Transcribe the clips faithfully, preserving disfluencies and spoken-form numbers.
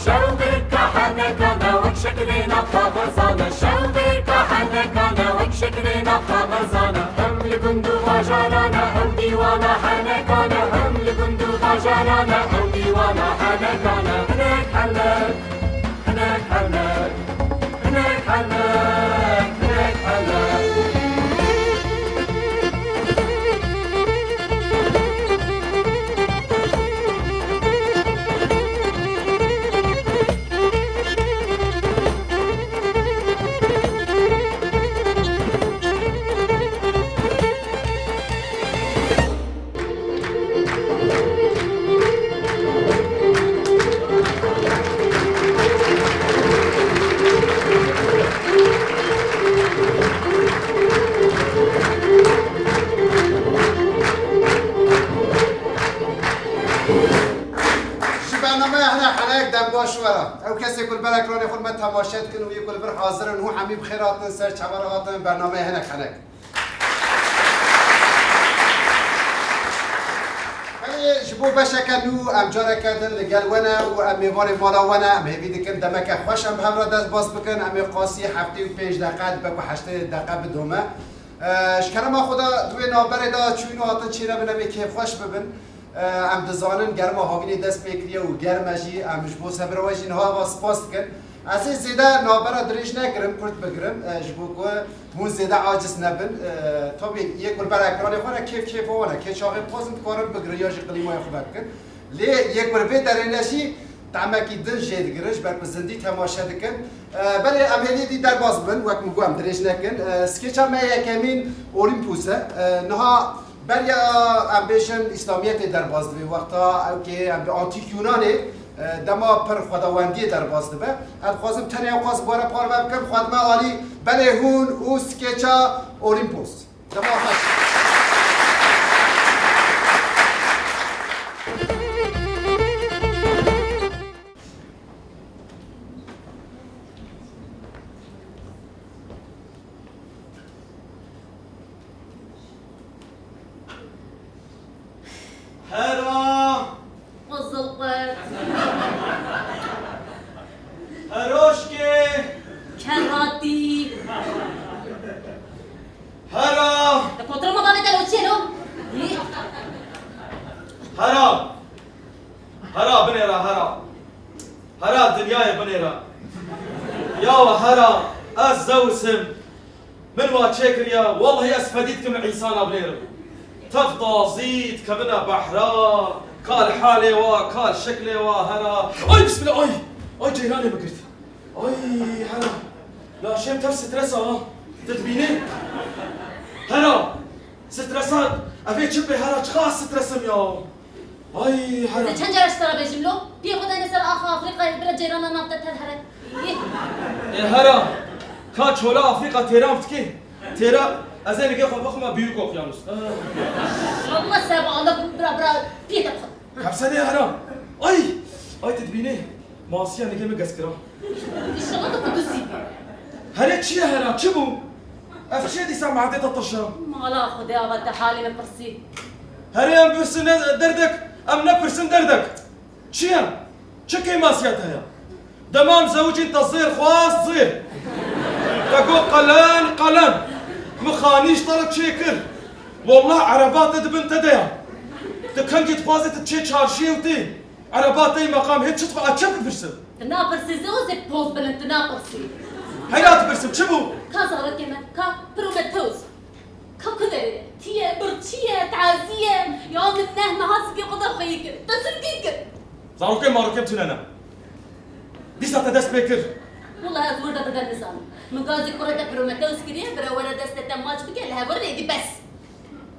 Şewqeka henekane wek şekilê nav kaxezane, şewqeka henekane wek şekilê nav kaxezane. Hem li gund û bajarane ew dîwana henekane, hem li gund û bajarane ew dîwana henekane. Hinek henek, hinek henek, hinek henek, hinek henek, hinek henek. Ji bernameya Hinek Henek dem baş we re. Ew kesê ku li ber ekranê xwe me temaşe dikin û yê ku li vir hazir in, hûn hemî bi xêr hatin ser çavara hatin bernameya Hinek Henek. Belê ji bo beşeke nû em careke din li gel we ne û em mêvanê mala we ne, em hêvî dikin demeke xweş em hev re dest bas bikin, em ê qasî heftê û pênc deqe dibe ku heştê deqe bidome. Ji kerema Xweda di wê navberê de çûyîn û hatin çênebin, em ê kêfxweş bibin. Em dizanin germa havînê dest pê kiriye û germ e jî, em ji bo sebira we jî niha eva spas dikin. Ez ê zêde navbera dirêj negirim, kurt bigirim, e, ji bo ku hûn zêde aciz nebin. E, tabî yê ku li ber ekranê xwe ne kêf kêfa wan e. Kê çaxê bixwazin dikarin bigirin ya jî klîmaya xwe vebikin. Lê yê ku li vê derê ne jî tehmekî din jê digirin, ji ber ku zindî temaşe dikin. E, belê em hêdî dî derbas bin, wek min got em dirêj nekin. E, skêça me yekemîn Olympus e. E, niha Beriya em bêjin Îslamiyetê derbas dibe, wexta ew kê em bi Antîk Yunanê, e, dema pir xwedawendiyê derbas dibe. Ez dixwazim tenê ew qas bi we re parve bikim, xwedime alî belê hûn û skêça Olympus. Dema xweş. Hera! Qizilqe. Heroşkê! Keratî! Hera! Te kotra ma bavê te lo çê lo? Yê? Hera! Hera binêra, hera! Hera dinyayê binêra. Ya we hera, ez Zeus im. Min wa çêkiriya, wellahî ez fedî dikim li însana binêrim. Tev tazî dikevine behra, ka li halê wa, ka li şeklê wa, hera. Ay bismillah, ay! Ay ceyranê min girt. Ay hera. Laşêm tev stresa ha. Tu dibînî? Hera. Stresa, evê çi bê hera, çiqas stresim ya. Ay hera. Ez ê çend cara ji te re bêjim lo? Piyê xwe dene ser axa Afrîkayê, bira ceyrana nav te tev here. Yê. Ê hera, ka çola Afrîka têra dikê. Têra, ez ê nigê xwe bixwime Büyük Okyanus. Şabma seba Allah, bira, bira, piyê te bixwe. Hepsenê hera. Ay! Ay tu dibînî? Masiya nigê min gez kira. Înşallah tu qudusî bî. Herê çi ye hera? Çi bû? Ev çi ye dîsa mehdê te tirşa? Mala Xwedê ava te halê min pirsî. Herê em pirsin ne derdek, em nepirsin derdek. Çi ye? Çi kêmasiya te heye? Dema em zewicîn te zêr xwest zêr. Te got qelen qelen. Min xanî ji te re çêkir. Wallah ereba te di bin te de ya. Tu kengî dixwazî tu çê çarşiyê û tê. Ereba te yî meqam hê çi dixwe, ez çi bipirsim? Tu napirsî zê û zê poz bilind, tu napirsî. Heyra dipirsim, çi bû? Ka zarokê me, ka Prometheus. Ka ku derê ye? Tî ye, birçî ye, tazî ye. Ya min neh meha sikê xwe de xweyî kir. Te sirkî kir. Zarokê marokê tune ne. Dîsa te dest pê kir. Wela ez wir de bi te nizanim. Min gazî kurê te Prometheus kiriye, bira were destê te maç bike, li hevorê êdî bes.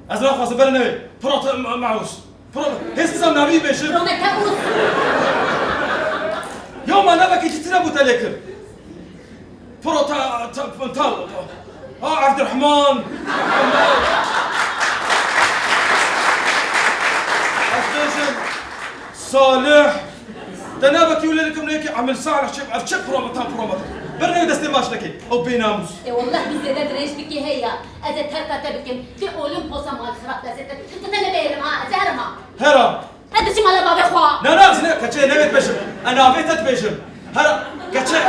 Ez naxwazim bere newê. Prote-, ma-, maus. Pro-, hêz nizam navî bêjim. Prometheus. Ya ma navekî cî tune bû te lê kir. Pro ta, ta, ta, ha, Evdirehman. Ez bêjim, Salih. Te navekî wile dikim nêkî Emil Salih çi, ev çi prometa, prometa. Bernê destê maşinekê, ew bênamûs. Ê wallah tu zêde dirêj bikî heye. Ez ê terka te bikim. Vê Olimposa mal xirab destê te. Tu te nebêrim ha, ez ê herim ha. Hera. Ez diçim mala bavê xwe. Ne, ne, ez ne, keçê newê dibêjim. Ez navê te dibêjim. Hera, keçê.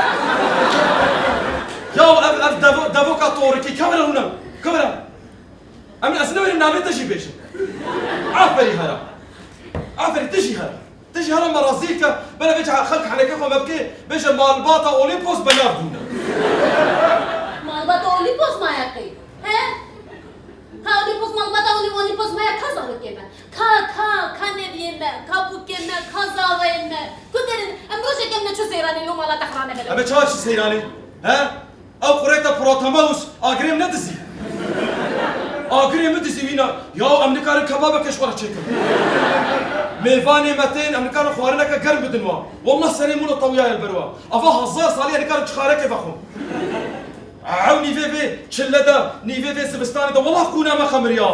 Ya ev, ev devo-, devoka torikî, kevira hûna. Kevira. Em ez newêrim navê te jî bêjim. Aferî Hera. Aferî, tu jî Hera. Tu jî Hera me razî ke, bela vêca xelk henekê xwe me bike, bêje malbata Olîmpos benav bûne. Malbata Olîmpos maye qey? He? Ka Olîmpos malbata Olî-, Olîmpos maye ka zarokê me? Ka, ka, ka neviyê me, ka bûkê me, ka zavayê me? Ku derin, em rojek em neçû seyranê lo mala te xirane bela. Em ê çawa çi seyranê? He? Ew qurêta Protemeus agirê min nedizî. Agirê min dizî wîna. Ya em nikarin kebabeke ji xwe re çêkin. Mêvanê me tên, em nikarin xwarineke germ bidin wa. Wallah serê min û tewiyaye li ber wa. Ava hezar salî em nikarin çixarekê vexwin. Ew nîvê vê çile de, nîvê vê zivistanê de, wallah qûna me xemiriya.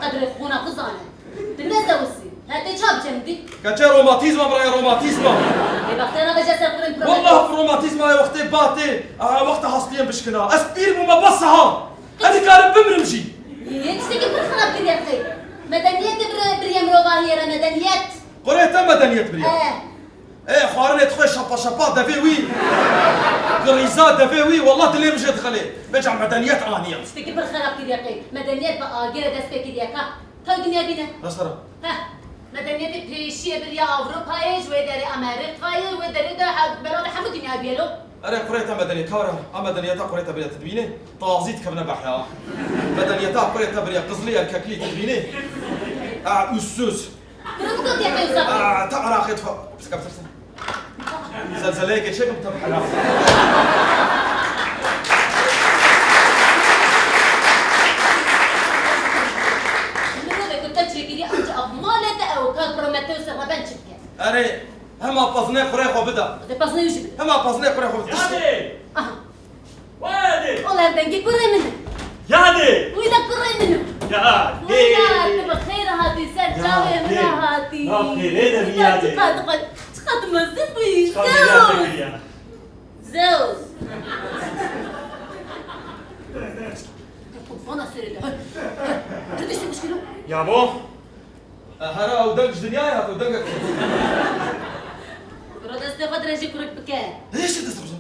Qedrê xûna xwe zane. Tu ne zewisî. Hete çap çendî? Keçe romatîzma biraya, romatîzma. Ê bextê nabêje ser kurên Prometheus. Wallah romatîzma ya wextê batê, a, wexta hastiyên bişkina. Ez pîr bûme bes ha. Ez nikarim bimrim jî. Yê tiştekî pir xirab kiriye xey. Medeniyetê bir, biriye mirovahiyê re medeniyet. Qurê te medeniyet biriye. He. Ê, xwarinê dixwe şapa şapa devê wî. Girîza devê wî, wallah dilê min jê dixelê. Vêca medeniyet aniye. Tiştekî pir xerab kiriye qey. Medeniyet bi agirê dest pê kiriye ka. Taw dinya bîne. Mesela? Heh. Medeniyetê pêşiyê biriya Ewropayê, ji wê derê Amerîkayê, wê derê de he-, belavê hemû dinya bîye lo. Erê, qurê te medeniyet, kara. A medeniyeta qurê te biriye, tu dibînê? Tazî dikevine behra. Medeniyeta qurê te biriye, qizlî erkeklî, tu dibînê? A, üssüz. Kuro bigot yeke wisa. Aa, te Iraqê difa-, Pirsika, pirsika. Zelzeleyeke çêkim te bihera. Mirovê ku te çêkirî, anca ev malê te ew kar Prometheus reben çi bike? Erê, hema pazinê qurê xwe bida. Dê pazinê wî jî bide. Hema pazinê qurê xwe bida. Yadê! Aha. Wayadê! Ola dengê kurê min e. Yadê! Wî de kurê min e. Yadê! Wî de tu bi xêr hatî ser çavê min hatî. Yadê! Aferê de Wî de Yadê. Çiqas, çiqas, çiqas tu mezin bûyî. Çiqas Zewz. Mezin bûyî ya. Zewz. Bana serê de. Hadi, hadi. Hadi, hadi. Ya bo? E, hera ew deng ji dinyayê hat, ew dengek. Bira destê xwe dirêjî kurik bike. Dirêjî destê xwe.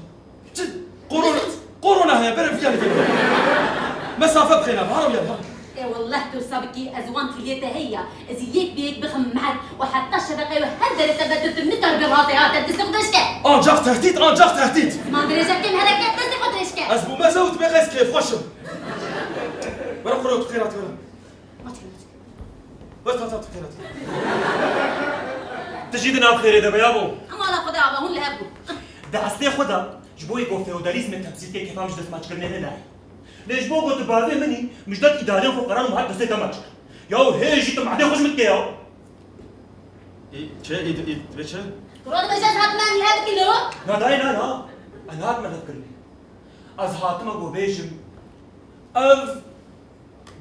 Çi? Korona, korona heye, bere viya li vê. Mesafe bixêne, hara viya, hara. Ê wallah tu wisa bikî, ez wan tiliyê te heye ya, ez yek bi yek bixim mehr û heta şebeqeyê her derê te vedirtim, nikar bi razê hate, destê xwe dirêj ke. Ancak tehdit, ancak tehdit. Ziman dirêj ke, hereket, destê xwe dirêj ke. Ez bûme zewt bê, ez kêfxweş im. Were xwe tu xêrat were. Maç kir, maç kir. Were ta ta tu xêrat. Tu jî di nav xêrê de be ya bo. Hema la xwe de ava hûn li hev bûn. Di eslê xwe de ji bo yê ku feodalîzmê tebzîr kê kêfa min ji dest maçkirinê ne nayê. Lê ji bo ku tu bavê min î, min ji dest îdareyên xwe qeran û min hat destê te maç kir. Ya hê jî tu mehdê xwe ji min dike ya. Î, çi? Î, î, dibê çi? Kuro dibêje ez hatime em li hev bikî lo? Na dayê na na. Ez nehatime hev kirinê. Ez hatime ku bêjim. Ev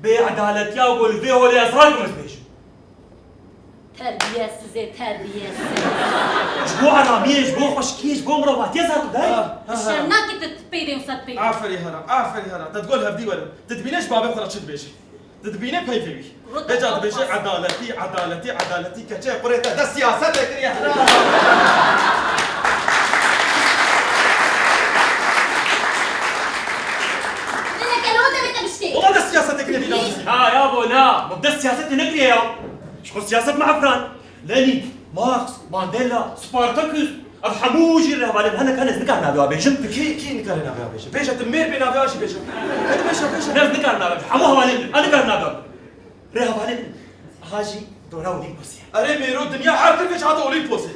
Bêedaletiya ku li vê holê ez rakim ez bêjim. Terbiyesiz ê, terbiyesiz. Ji bo aramiyê, ji bo xweşikiyê, ji bo mirovatiyê ez hatim dayê. Ha, ha, ha. Şer nakî tu peyvên wisa dipeyvî. Aferî hera, aferî hera. Te digol hevdî werin. Tu dibîne ji bavê xwe re çi dibêje? Tu dibîne peyvê wî. Rota Vêca dibêje Abbas. Edaletî, edaletî, edaletî. Keçê qurê te de siyasetê kiriye hera. Nene, kelo te bête biştê. Ola de siyasetê kiriye dîna. Ha ya bo na, min dest siyasetê nekiriye ya. Ji xwe siyaset me efran. Lenîn, Marx, Mandela, Spartaküs, ev hemû jî li hevalên min hene, kan ez nikarim navê wan bêjim. Tu kî, kî nikare navê wan bêje? Bêje tu mêr bê navê wan jî bêje. Hadi bêje, bêje. Ne, ez nikarim navê, hemû hevalên min, ez nikarim navê wan. Rê hevalên min. Aha jî dora Olîmposê. Erê mêro dinya her kir vêç hate Olîmposê.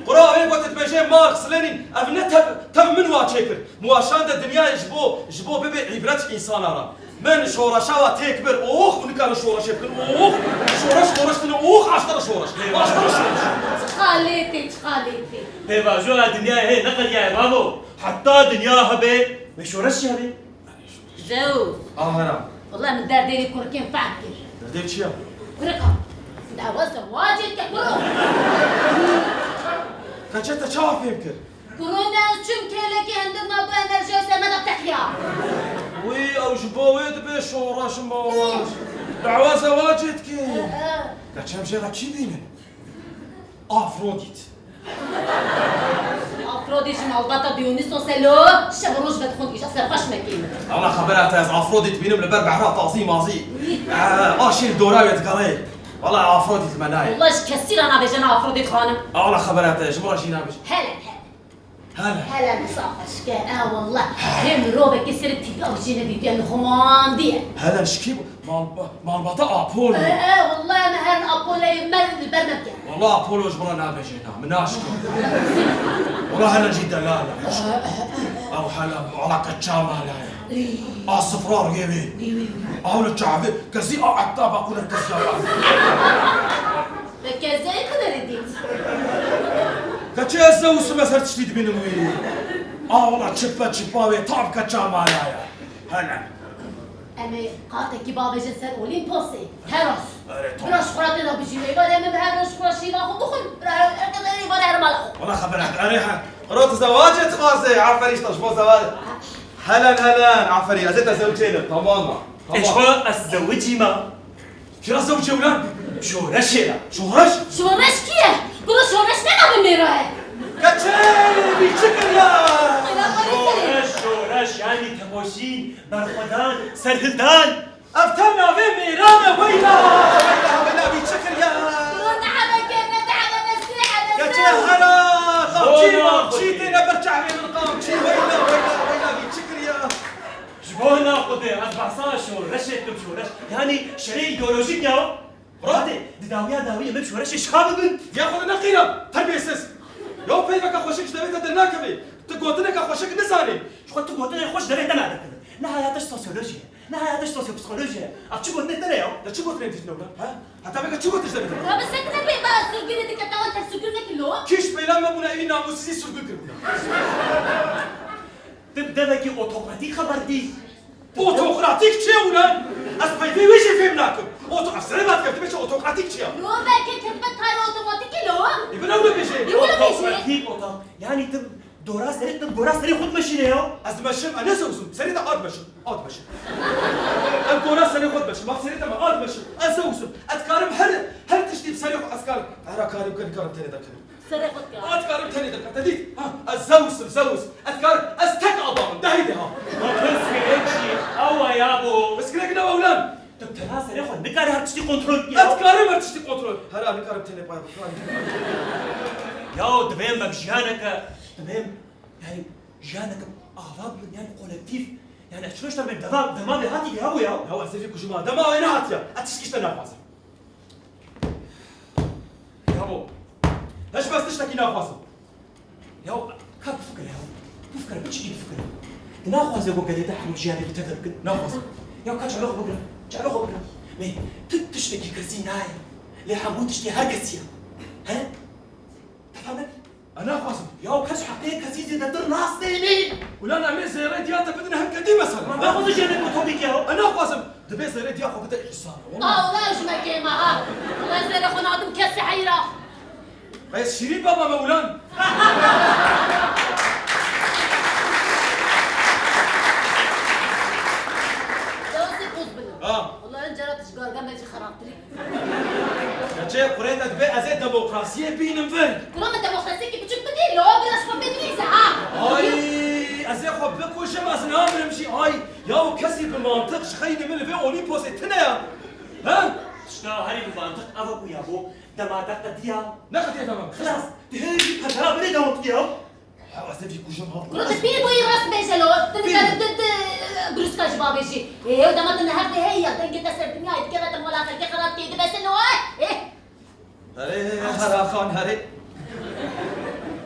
Qura wê ku tu dibêje Marx, Lenîn, ev ne tev, tev min wa çêkir. Muaşan de dinyayê ji bo, ji bo bibe îbret ji însana re. Min şoreşa wa têk bir. Ox, hûn nikarin şoreşê bikin. Ox, şoreş, şoreş tine. Ox, aştera şoreş. Aştera şoreş. Çiqa lê tê, çiqa lê tê. Pêvajoya dinyayê hê ne qeriya ye bavo. Heta dinya hebe, wê şoreş jî hebe. Zeus. Ahera. Wela min derdê vê kurikên fehm kir. Derdê çi ya? Kurika. Dawa zewacê dike kuro. Keçe te çawa fêm kir? Kuro ne, ez çûm kêlekê hindik ma bo enerjiya ser me de teqiya. Wî, ew ji bo wê dibe şoreş moreş. Dawa zewacê dike. E, e. Te çem jê re kî bînin? Afrodît. Afrodît ji malbata Dionîsos e lo, şev û roj vedixwin, îja serxweş mekî min. Wala xebera te, ez Afrodît bînim li ber behra tazî mazî. Wî. E, aşî li dora wê digere. Wala Afrodît li me nayê. Wala ji kesî re nabêje ne Afrodît xanim. Wala xebera te, ji min re jî nabêje. Hele, hele. Hele. Hele misafa şike, e wallah. Hê mirovekî serê tîpî ew jî nedîtiye, nixumandiye. Hele şikî bû. Mal-, malbata Apollo. E, e, wallah em herin Apolloyê me li ber me bike. Wallah Apollo ji min re nabêje na, min naşke. Wallah hele jî delal e. Ew hele, wala keça mala ye. A sifra rûyê wê. Wî, wî, wî. Ew li çavê, kesî a etta baqûne kesî a. Te kezeyê ku derê dît? Keçê ez Zeus im, ez her tiştî dibînim wî. A wala çipe çipa wê tam keça mala ye. Hele. Em ê qatekî bavêjin ser Olîmposê. Heros. Erê, tamam. Bira ji xwe re tê de bijî. Ê barê min bi her roj xwe şîva xwe bixwin. Bira her, her kes ê barê her mala xwe. Wala xebera, erê he. Qiro tu zewacê dixwazê. Aferî işte ji bo zewacê. Helen, Helen, aferî. Ez ê te zewicê lim. Tamam mı? Tamam. Ê ji xwe ez zewicî me. Kira zewicê wina? Şoreşê re. Şoreş? Şoreş kî ye? Kuro şoreş ne navê mêra ye? Keçê, bî çi kiriya? Şoreş, şoreş, yani temoşîn, berxwedan, serhildan. Ev te navê mêran e, weyla, weyla, weyla, bî çi kiriya? Kuro ne hebeke, ne dehebe, ne sêhe, ne Keçê zewc. Hera, qamçî, Bona mamçî Xwedê. Têne ber çavê min, qamçî, weyla, weyla, weyla, bî çi kiriya? Ji bo hina Xwedê, ez behsa şoreşê dikim, şoreş. Yanî şerê îdeolojîk ya. Bira. Hadi, di dawiya dawiyê min şoreşê şa bibin. Ya Xwedê neqîra, terbiyesiz. Ya peyveke xweşik ji devê te dernakeve. Tu gotineke xweşik nizanî. Ji xwe tu gotinên xweş devê te nadikevin. Niha ya te ji sosyolojiyê, niha ya te ji sosyopsîkolojiyê. Ev çi gotinê te ne ya? Ya çi gotinê dîtine wina? Ha? Heta vêga çi gotin ji devê te? Ya bi sekine peyva sirgirê dike, tawan te sirgir nekir lo? Kîş peyla me bûna evî namûsizî sirgir kiribûna. Tu bi devekî otokratîk xeber dî. Otokratîk çi ye wina? Ez peyvê wê jî fêm nakim. Oto-, ev serê me dikevtime çi otokratîk çi ye? Yo, belkî ketime karê otomatîkî lo. Ê, bin ew nebêje. Ê, wilo bêje. Otokratîk, oto-, yanî tu dora serê, tu gora serê xwe dimeşîne ya. Ez dimeşim, ez ne Zeus im. Serê te a dimeşim. A dimeşim. Ez gora serê xwe dimeşim. Bak serê te me a dimeşim. Ez Zeus im. Ez dikarim her, her tiştî bi serê xwe ez karim. Her karim, karim, karim tenê de karim. Serê xwe dikare. Ez dikarim tenê derkevim. Te dît? Ha, ez Zeus im, Zeus. Ez dikarim, ez tek adam im. Dehî deha. Ma pirsgirêk jî ew e yabo. Pirsgirêk ne ew lan. Tu tena serê xwe nikarî her tiştî kontrol bikî. Ez dikarim her tiştî kontrol. Hera nikarim tenê pay bikarim. Ya divê em jiyaneke, divê em, yani jiyaneke ava bibin, yani kolektîf. Yani ez çilo ji te dema, dema vê hatî vê yabo ya. Ya ez ê vî kujima. Dema wê nehatiya. Ez tiştî ji te naxwazim. Yabo. Hiç bes tiştekî naxwazim. Ya, ka bifikire ya. Bifikire, biçikî bifikire. Tu naxwaze ku gelê te hemû jiyanê bi tev bikin? Naxwazim. Ya ka çavê xwe bigire. Çavê xwe bigire. Lê tu tiştekî kesî nayê. Lê hemû tiştê her kesî ye. He? Te fam nekir? Ez naxwazim. Ya kes heqê kesî zêdetir nas tênî. Ulan em ê zêrê diya te bidin hemkedî mesela. Ma naxwazim jêrê ku topîk ya. Ez naxwazim. Dibê zêrê diya xwe bide însana. Wala. Allah ji me kêm e ha. Allah zêrê xwe nadim kesî heyra. Bes şîrîn baba me ulan. Dewsê poz bine. Ha. Wala en cara tu ji Gargamel jî xerabtir î. Keçê kurê te dibê ez ê demokrasiyê bînim vir. Kura min demokrasiyekî biçûk bidî, lo bira ji xwe bidinîze ha. Ay, ez ê xwe bikujim, ez namirim jî. Ay, ya û kesî bi mantiq ji xeynî min li vê Olîmposê tune ya. Ha? Tişta herî bi mantiq ev e ku yabo dema te qediya. Neqediye tamam. Xilas, tu hê jî pejara binê dewam dikiya. Ya ez ê vî kujim ha. Kuro tu pîr bûyî rast bêje lo. Tu Pîr. Nikare tu, tu, brûska ji bavêjî. Ê, ew dema tu neheqdê hey ya, dengê te ser dinyayê dikeve te mala xelkê xelat kê dibese lo, eh, eh. Herê, heraxan herê.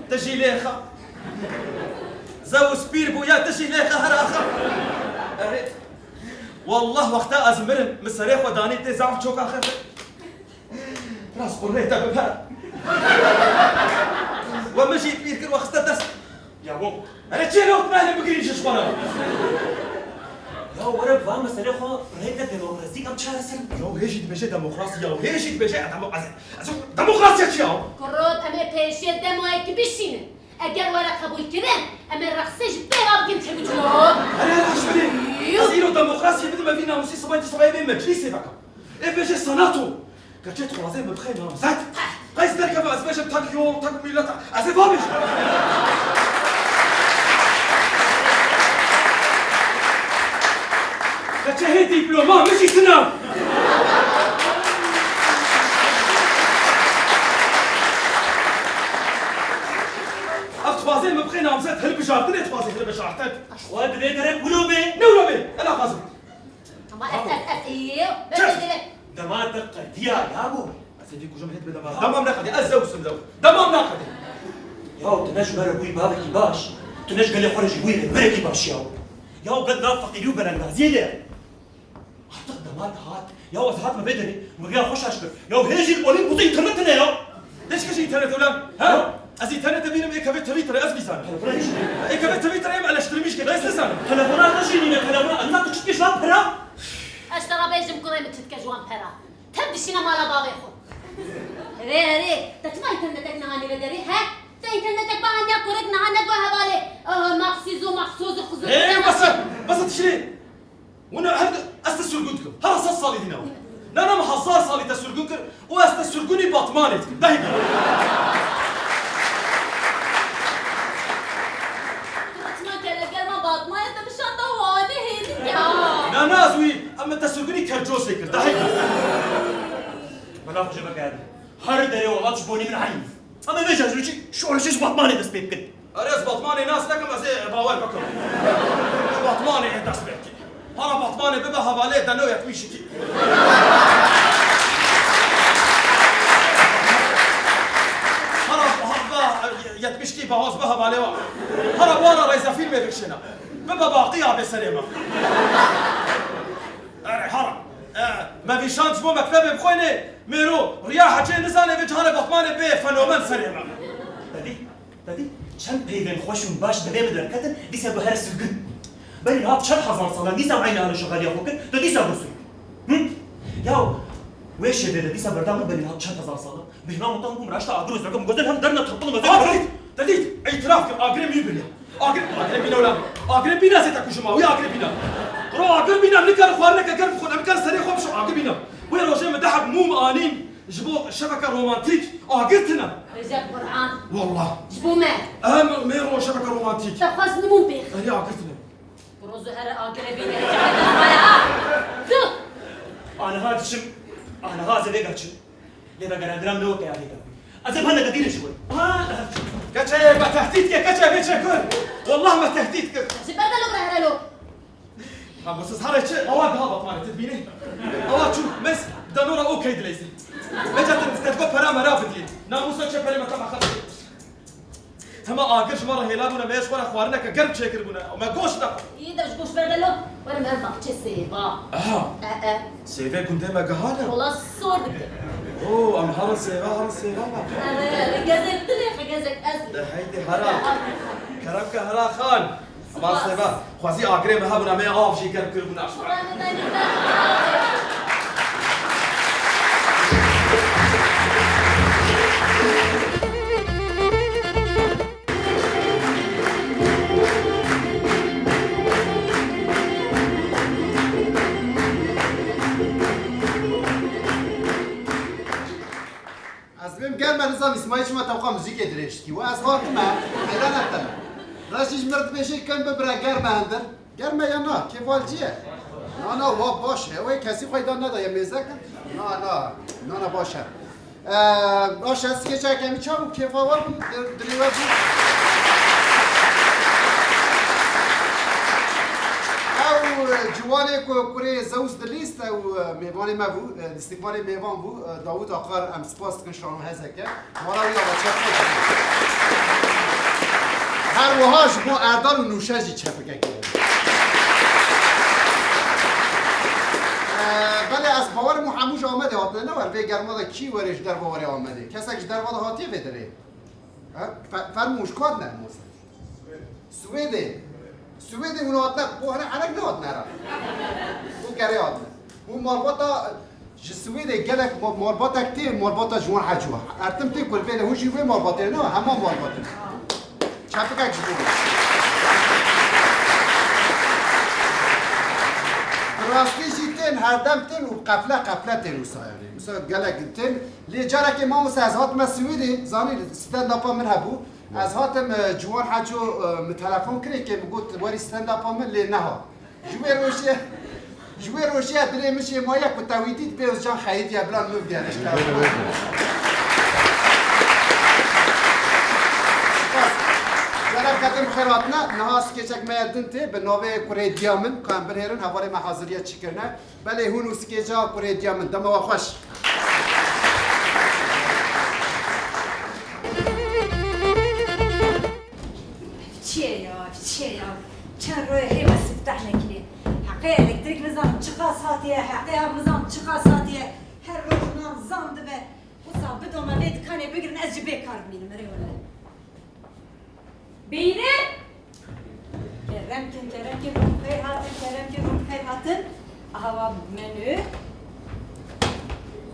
Tu jî lêxa. Zewis pîr bû ya tu jî lêxa heraxan. Herê. Wallah wexta ez mirim, min serê xwe danî tê zaf çoka xefe. Rast qurrê te bibera. We min jî pîr kir, we xiste dest. Ya bo. Erê çê lewt mehlê bigirî ji xwe re. Ya were bi van meselê xwe rêke demokrasîk em çareser bikin. Ya hê jî dibêje demokrasî ya, hê jî dibêje demo-, ez, ez demokrasiya çi ya? Kurot em ê pêşiyê demoyekî bişînin. Eger were qebûlkirin, em ê reqsê ji pêva bikin kevicilo. Erê, erê, ji berê. Yû. Ez îro demokrasiyê bidim, evî namûsî sibayê tu sibayê bê meclîsê veka. Ê bêje senato. Keçê dixwaze min bixê namzet. Qeys derkeve ez bêjim tek yol, tek milet. Ez ê vabêjim. Keçê hê dîploma min jî tine. Ev dixwaze min bixê namzet, hilbijartinê dixwaze hilbijartin. Xwe divê gerek wilo bê. Ne wilo bê? Ela xwazim. Ama ez, ez, ez, ê, Kes! Dema te qediya ya bo. Ez ê vî kujum hêt bidema. Demam neqedê, ez zew sim zew. Demam neqedê. Ya tu ne ji me re bûyî bavekî baş, tu ne ji gelê xwe re jî bûyî rêberekî baş ya. Ya gel nav feqîrî û belengaziyê de. Artık dema te hat. Ya ez hatime vê derê, min riya xwe şaş kir. Ya hê jî li polîn kutu înternet tune ya. Hiç kişi înternet ulan. Ha? Ya. Ez înternet bînim, ê kevê Twitter, ez bîzanim. Telefona hiç değil. Ê kevê Twitter, em eleştirmiş kir, ez nizanim. Telefona te jî nîne, telefona. Anna tu çi dikê ji wan pera? Ez te re bêjim kurê min çi dike ji wan pera. Tev dişîne mala bavê xwe. Herê, herê. Te çima înternetek nehanî vê derê, he? Te înternetek bahandiya kurek niha negot hevalê, eh, maxsîz û maxsoz û xizûr. Ê, bes e, bes e tişrê. Hûn her du, ez te sirgûn dikim. Hera sed salî dîna. Nana min hezar salî te sirgûn kir û ez te sirgûnî Batmanê dikim. Dehî bî. Çima kelegerma Batmanê te bişanda Wanê hêdî ya? Na, na, ez wî, em te sirgûnî Kercosê kir. Dehî bî. Bela xwe jê veke. Her derê welat ji bo nî min eynî. Em ê vê cezrûçî şoreşê ji Batmanê dest pê bikin. Erê, ez Batmanê nas nekim, ez ê bawer bikim. Ji Batmanê ê dest pê bikî. Hara Batmanê bibe hevalê deno yetmişîkî. Hara, ha, yetmişîkî bahoz be hevalê wa. Hara wara reyzefîlmê bikişêne. Bibe baqî ya bê serê me. Erê, hara. E, me vîşand ji bo mektebê bixwênê, mêro, riya hecê nizane vê cihanê Batmanê bê fenomen serê me. Te dî? Te dî? Çend peyvên xweş û baş devê min derketin, dîsa got here sirgûn. Berî niha çend hezar sal e, dîsa eynî alişa xaliya xwe kir, tu dîsa got sirgûn. Hı? Ya, wê şêvê de dîsa berda min berî niha çend hezar sal e. Bêhna min tam bûm, raşta agir û zergim, gozel hem derna tirpil mezin. Aa, te dît, te dît, îtiraf kir, agirê min biriya. Agir, agirê bîna wela. Agirê bîna zê te kujima, wî agirê bîna. Qro agir bîna, nikare xwarineke germ bixwe, nikare serê xwe bişo, agir bîna. Wê rojê min deh heb mûm anîn, ji bo şeveke romantîk, agir tine. Recep Kur'an. Wallah. Ji bo me. Em, me ro şeveke romantîk. Te xwest nimûn pêx. Erê agir tine. Rozu here agirê bîne. Çi faydası var ha? Tu! Aniha diçim, aniha ez ê vêga çim. Lê vegerandina min ne weke ya vêga. Ez ê bihende te dîre ji we. Ha! Keçê me tehdît kir, keçê vê çekur. Wallah me tehdît kir. Ji ber de lo bira here lo. Ha, bu siz here çi? Awa daha Batmanê tu dibînî. Awa çû, mes danora okey dileyzî. Mecatin, te digo pera mera bidî. Namusa çe perê me tam axir. Tema agir ji me re hêla bûne, me ji xwe re xwarineke germ çêkiribûne. Me goşt nexwe. Î de ji goşt berde lo. Were me baxçe sêva. Aha. E, e. Sêvê gundê me gehane. Wala sor dike. Oo, em herin sêva, herin sêva me. Ere, ere, gezek dilê xwe, gezek ez. De heydi hera. Kerem ke hera xan. Aman spas. Sêva. Xwezî agirê me hebûna, me av jî germ kiribûna. Xwedê me dayî. Ez dibêm germe nizam Îsmaîl çima tewqa muzîkê dirêj dikî. Wa ez hatime, heyran etime. Reşî ji mir dibêjê kem bibire germe hindir. Germe ya na, kêfa li cî ye. Na, na, wa baş e. Wê kesî xwe dan nedaye mêze kin. Na, na, na, na, baş e. Ee, baş e, ez kêçe kemî çav û kêfa we bû, di-, dilê we bû. Ew, e, ciwanê ku kurê Zeus dilîst, ew, e, mêvanê me bû, e, lîstikvanê mêvan bû, e, Dawûd Akar, em spas dikin şanohezeke. Mala wî ava çep. Her wiha ji bo Erdal û Nûşe jî çepikek kirin. Ee, belê ez bawerim û hemû ji Amedê hatine, ne wer vê germa de kî werê ji derva were Amedê? Kesek ji derva de hatiye vê derê? Ha? Fe-, fermû ji ku hatine Moze? Swêdê. Swêdê hûn hatine, bo here erek nehatine ra. Bo gerê hatine. Bo malbata, ji Swêdê gelek ma-, malbatek tê, malbata ji wan hecû. Ertim tê ku li vê de hûn jî wê malbatê ne, hema malbatê. Qepikek ji bo min. Bi rastî jî tên, herdem tên û qefle qefle tên wisa, yanî. Wisa gelek tên. Lê carekê mamoste ez hatime Swêdê, zanî stand-upa min hebû. Ez hatim, e, Ciwan Heco, e, min telefon kirê, kê min got, "Werî stand-upa min", lê nehat. Ji wê rojê, ji wê rojê dilê min jê maye ku te wî dît, pê Ozcan xeyitiye, bila min bigere ji te. Spas. Gelek ketin bi xêr hatine. Niha skêçek me ya din tê, bi navê Kurê Diya Min, ka em binêrin, hevalê me haziriye çi kirine. Belê hûn û skêca Kurê Diya Min. Dema we xweş. Çi ye ya, çi ye ya? Çend royê hê me siftah nekirî. Heqê elektrik nizanim çiqas hatiye, heqê av nizanim çiqas hatiye. Her roj nan zam dibe. Wisa bido me vê dikanê bigirin, ez jî bê kar bimînim, erê wele. Bîne! Kerem kin, kerem kin, rûm xêr hatin, kerem kin, rûm xêr hatin. Aha wa menü.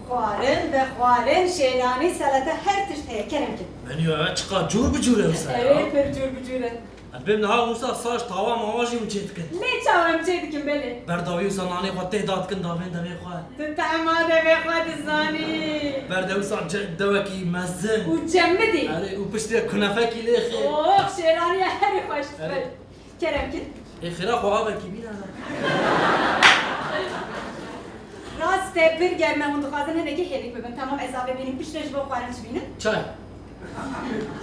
Xwarin, vexwarin, şêranî, selete, her tişt heye, kerem kin. Menüya we çiqas cûr bi cûr e wisa ya. Erê, pir cûr bi cûr e. Ez bêm niha wisa saç, tawa mawa jî hûn çê dikin. Lê çawa em çê dikin belê. Berdawî wisa nanê xwe tê da dikin davên devê xwe. Tu tema devê xwe dizanî. Berde wisa ce-, dewekî mezin. Û cemidî. Erê, û piştî kunefekî lê xê. Of, şêraniya herî xweş dibe. Erê. Kerem kin. Ê xêra xwe avekî bîne. Rast e, pir germ e, hûn dixwazin hinekî hênik bibin. Tamam, ez avê bînim, piştre ji bo xwarin çi bînim? Çay.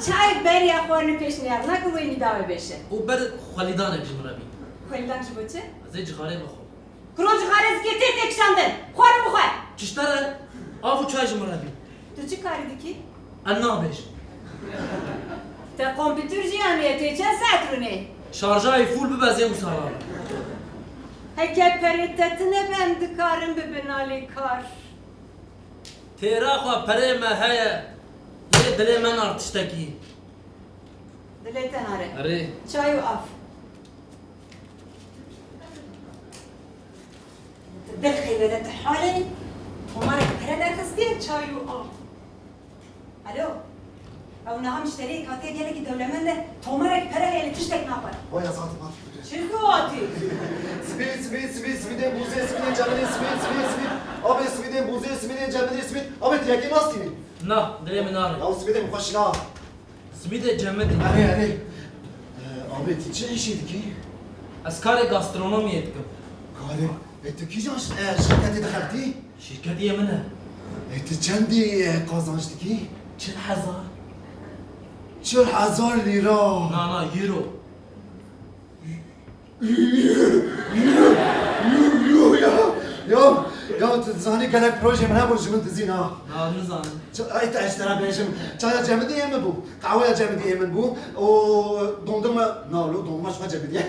Çay beriya xwarinê pêş niyar nakin, wê nî dawê bêşe. Û ber xwelîdanek ji min re bîn. Xwelîdan ji bo çi? Ez ê cixarê bixwim. Kuro cixarê zikê tê têkişandin. Xwarin bixwe. Çi ji te re? Av û çay ji min re bîn. Tu çi karî dikî? Em nabêjin. Te kompîtur jî aniye, tê çend saet rûnê? Şarjayê fûl bibe zê wisa ra. Heke perê te tine be em dikarin bibin alîkar. Têra xwe perê me heye. Lê dilê me nar tiştekî. Dilê te nare. Erê. Çay û av. Dil xêbele tu halê, tomarek pere derxistiye, çay û av. Alo. Ew niha mişteriyek hatiye gelekî dewlemend e, tomarek pere heye lê tiştek naxwe. Vay azadî, ma. Çi zû hatî? Simîd, simîd, simîd, simîdê bûzê, simîdê cemidî, simîd, simîd, simîd. Abê simîdê bûzê, simîdê cemidî, simîd. Abê tu yekê nastînî? Na, dilê min nare. Ya simîdê min xweş na. Simîdê cemidî. Erê, erê. Ee, abê, tu çi îşê dikî? Ez karê gastronomiyê dikim. Karê, e, tu kîjan ş-, e, şirketê dixebitî? Şirketê min e. E, tu çendî, e, qazanç dikî? Çil hezar. Çil hezar lîra. Na, na, euro. Yuh, yuh, yuh, yuh ya. Ya, ya tu dizanî gelek projeyê min hebûn ji min dizîn ha. Na, nizanim. Ç-, ay te ez ji te re bêjim. Çaya cemidî yê min bû. Qehweya cemidî yê min bû. O dondurma, na lo dondurma ji xwe cemidî ye.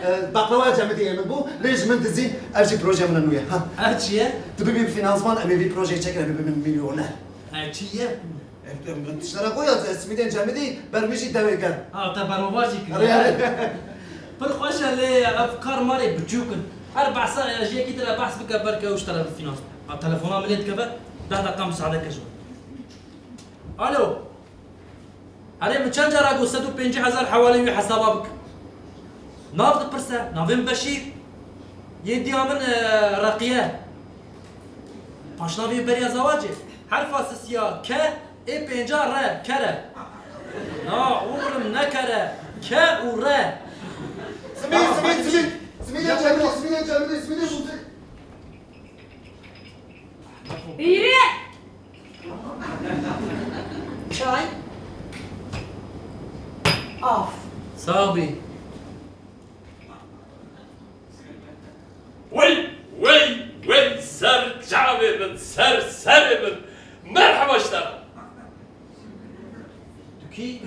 E, baklawaya cemidî yê min bû. Lê ji min dizîn ev jî projeya min e nû ye. Ha. Ev çi ye? Tu bibî bi finansman em ê vî projeyê çekin, em ê bibin milyoner. Ev çi ye? Em, em, tiştera xwe ya, simîdên cemidî, ber wî jî dewê gel. Ha, te berovajî kiriye. Erê, erê. Pir xweş e, lê ev kar marê biçûk in. Her behsa, e, ji yekî tira behs bike, belke ew ji te re bifînans. Ha, telefona min lê dikeve, deh deqa misaade ke ji min. Alo. Erê, min çend cara got sed û pêncî hezar hewalê wî hesaba bike. Nav dipirse, navê min Beşîr. Yê diya min, e, Reqiye. Paşnavê beriya zewacê. Herfa sisiya ke, ê pênca re, kere. Na, oğlum, ne kere, ke û re. Simîd, simîd, simîd. Simîdê cemidî, simîdê cemidî, simîdê bûzê. Bîrê! Çay. Af. Sağ ol. Wey, wey, wey, ser çavê min, ser serê min. Merheba ji te re. Tu kî?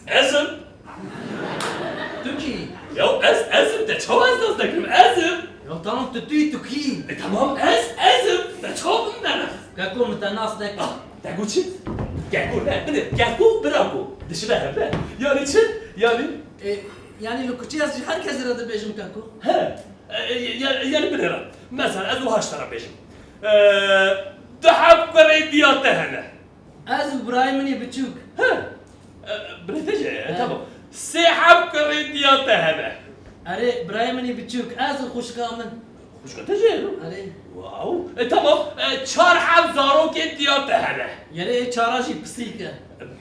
Ez im. Tu kî? Ya ez, ez im, te çawa ez nas nekim? Ez im. Ya tamam, tu tûyî, tu kî? E tamam, ez, ez im, te çawa min te nas? Keko, min te nas nekim. Ah, te got çi? Keko ne, bine, keko, birako. Dişibe hevle. Yani çi? Yani? E, yani li kuçê ez ji her kesê re dibêjim keko. He. E, ya-, yani binêre. Mesela ez wiha ji te re bêjim. E, du heb kurê diya te hene. Ez û birayê min ê biçûk. He. E, birê te jî, e, tamam. Sê heb kurê diya te hene. Erê, birayê min ê biçûk, ez û xwişka min. Xwişka te jî hene? Erê. Wow. E, tamam. E, çar heb zarokê diya te hene. Yerê ê çara jî pisîk e.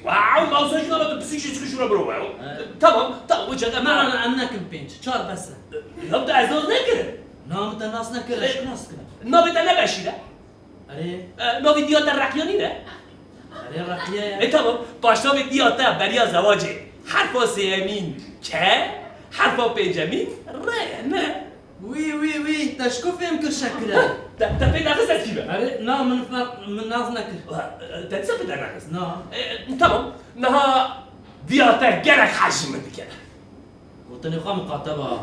Wow, mawsa jî nava tu pisîk jî çikî şûra biro, wow. E. Tamam, tamam, wê çaqa. Na, na, na, em nekin pênc. Çar bes e. E, ya tu ez nas nekirim. Na, min te nas nekir, e, ez nas kirim. Navê te ne Beşîr e? Erê. E, navê diya te Reqiya nîne? Erê, Reqiya ye. E, tamam. Paşnavê diya te beriya zewacê herfa sêyemîn K, herfa pêncemîn R, ne? Wî, wî, wî, te ji ku fêm kir şekire? Te, te pê nexist ez kî be? Erê, na, min fer-, min nas nekir. E, te dîsa pê te nexist? Na. E, tamam. Niha diya te gelek hez ji min dike. Gotinê xwe miqate be ha.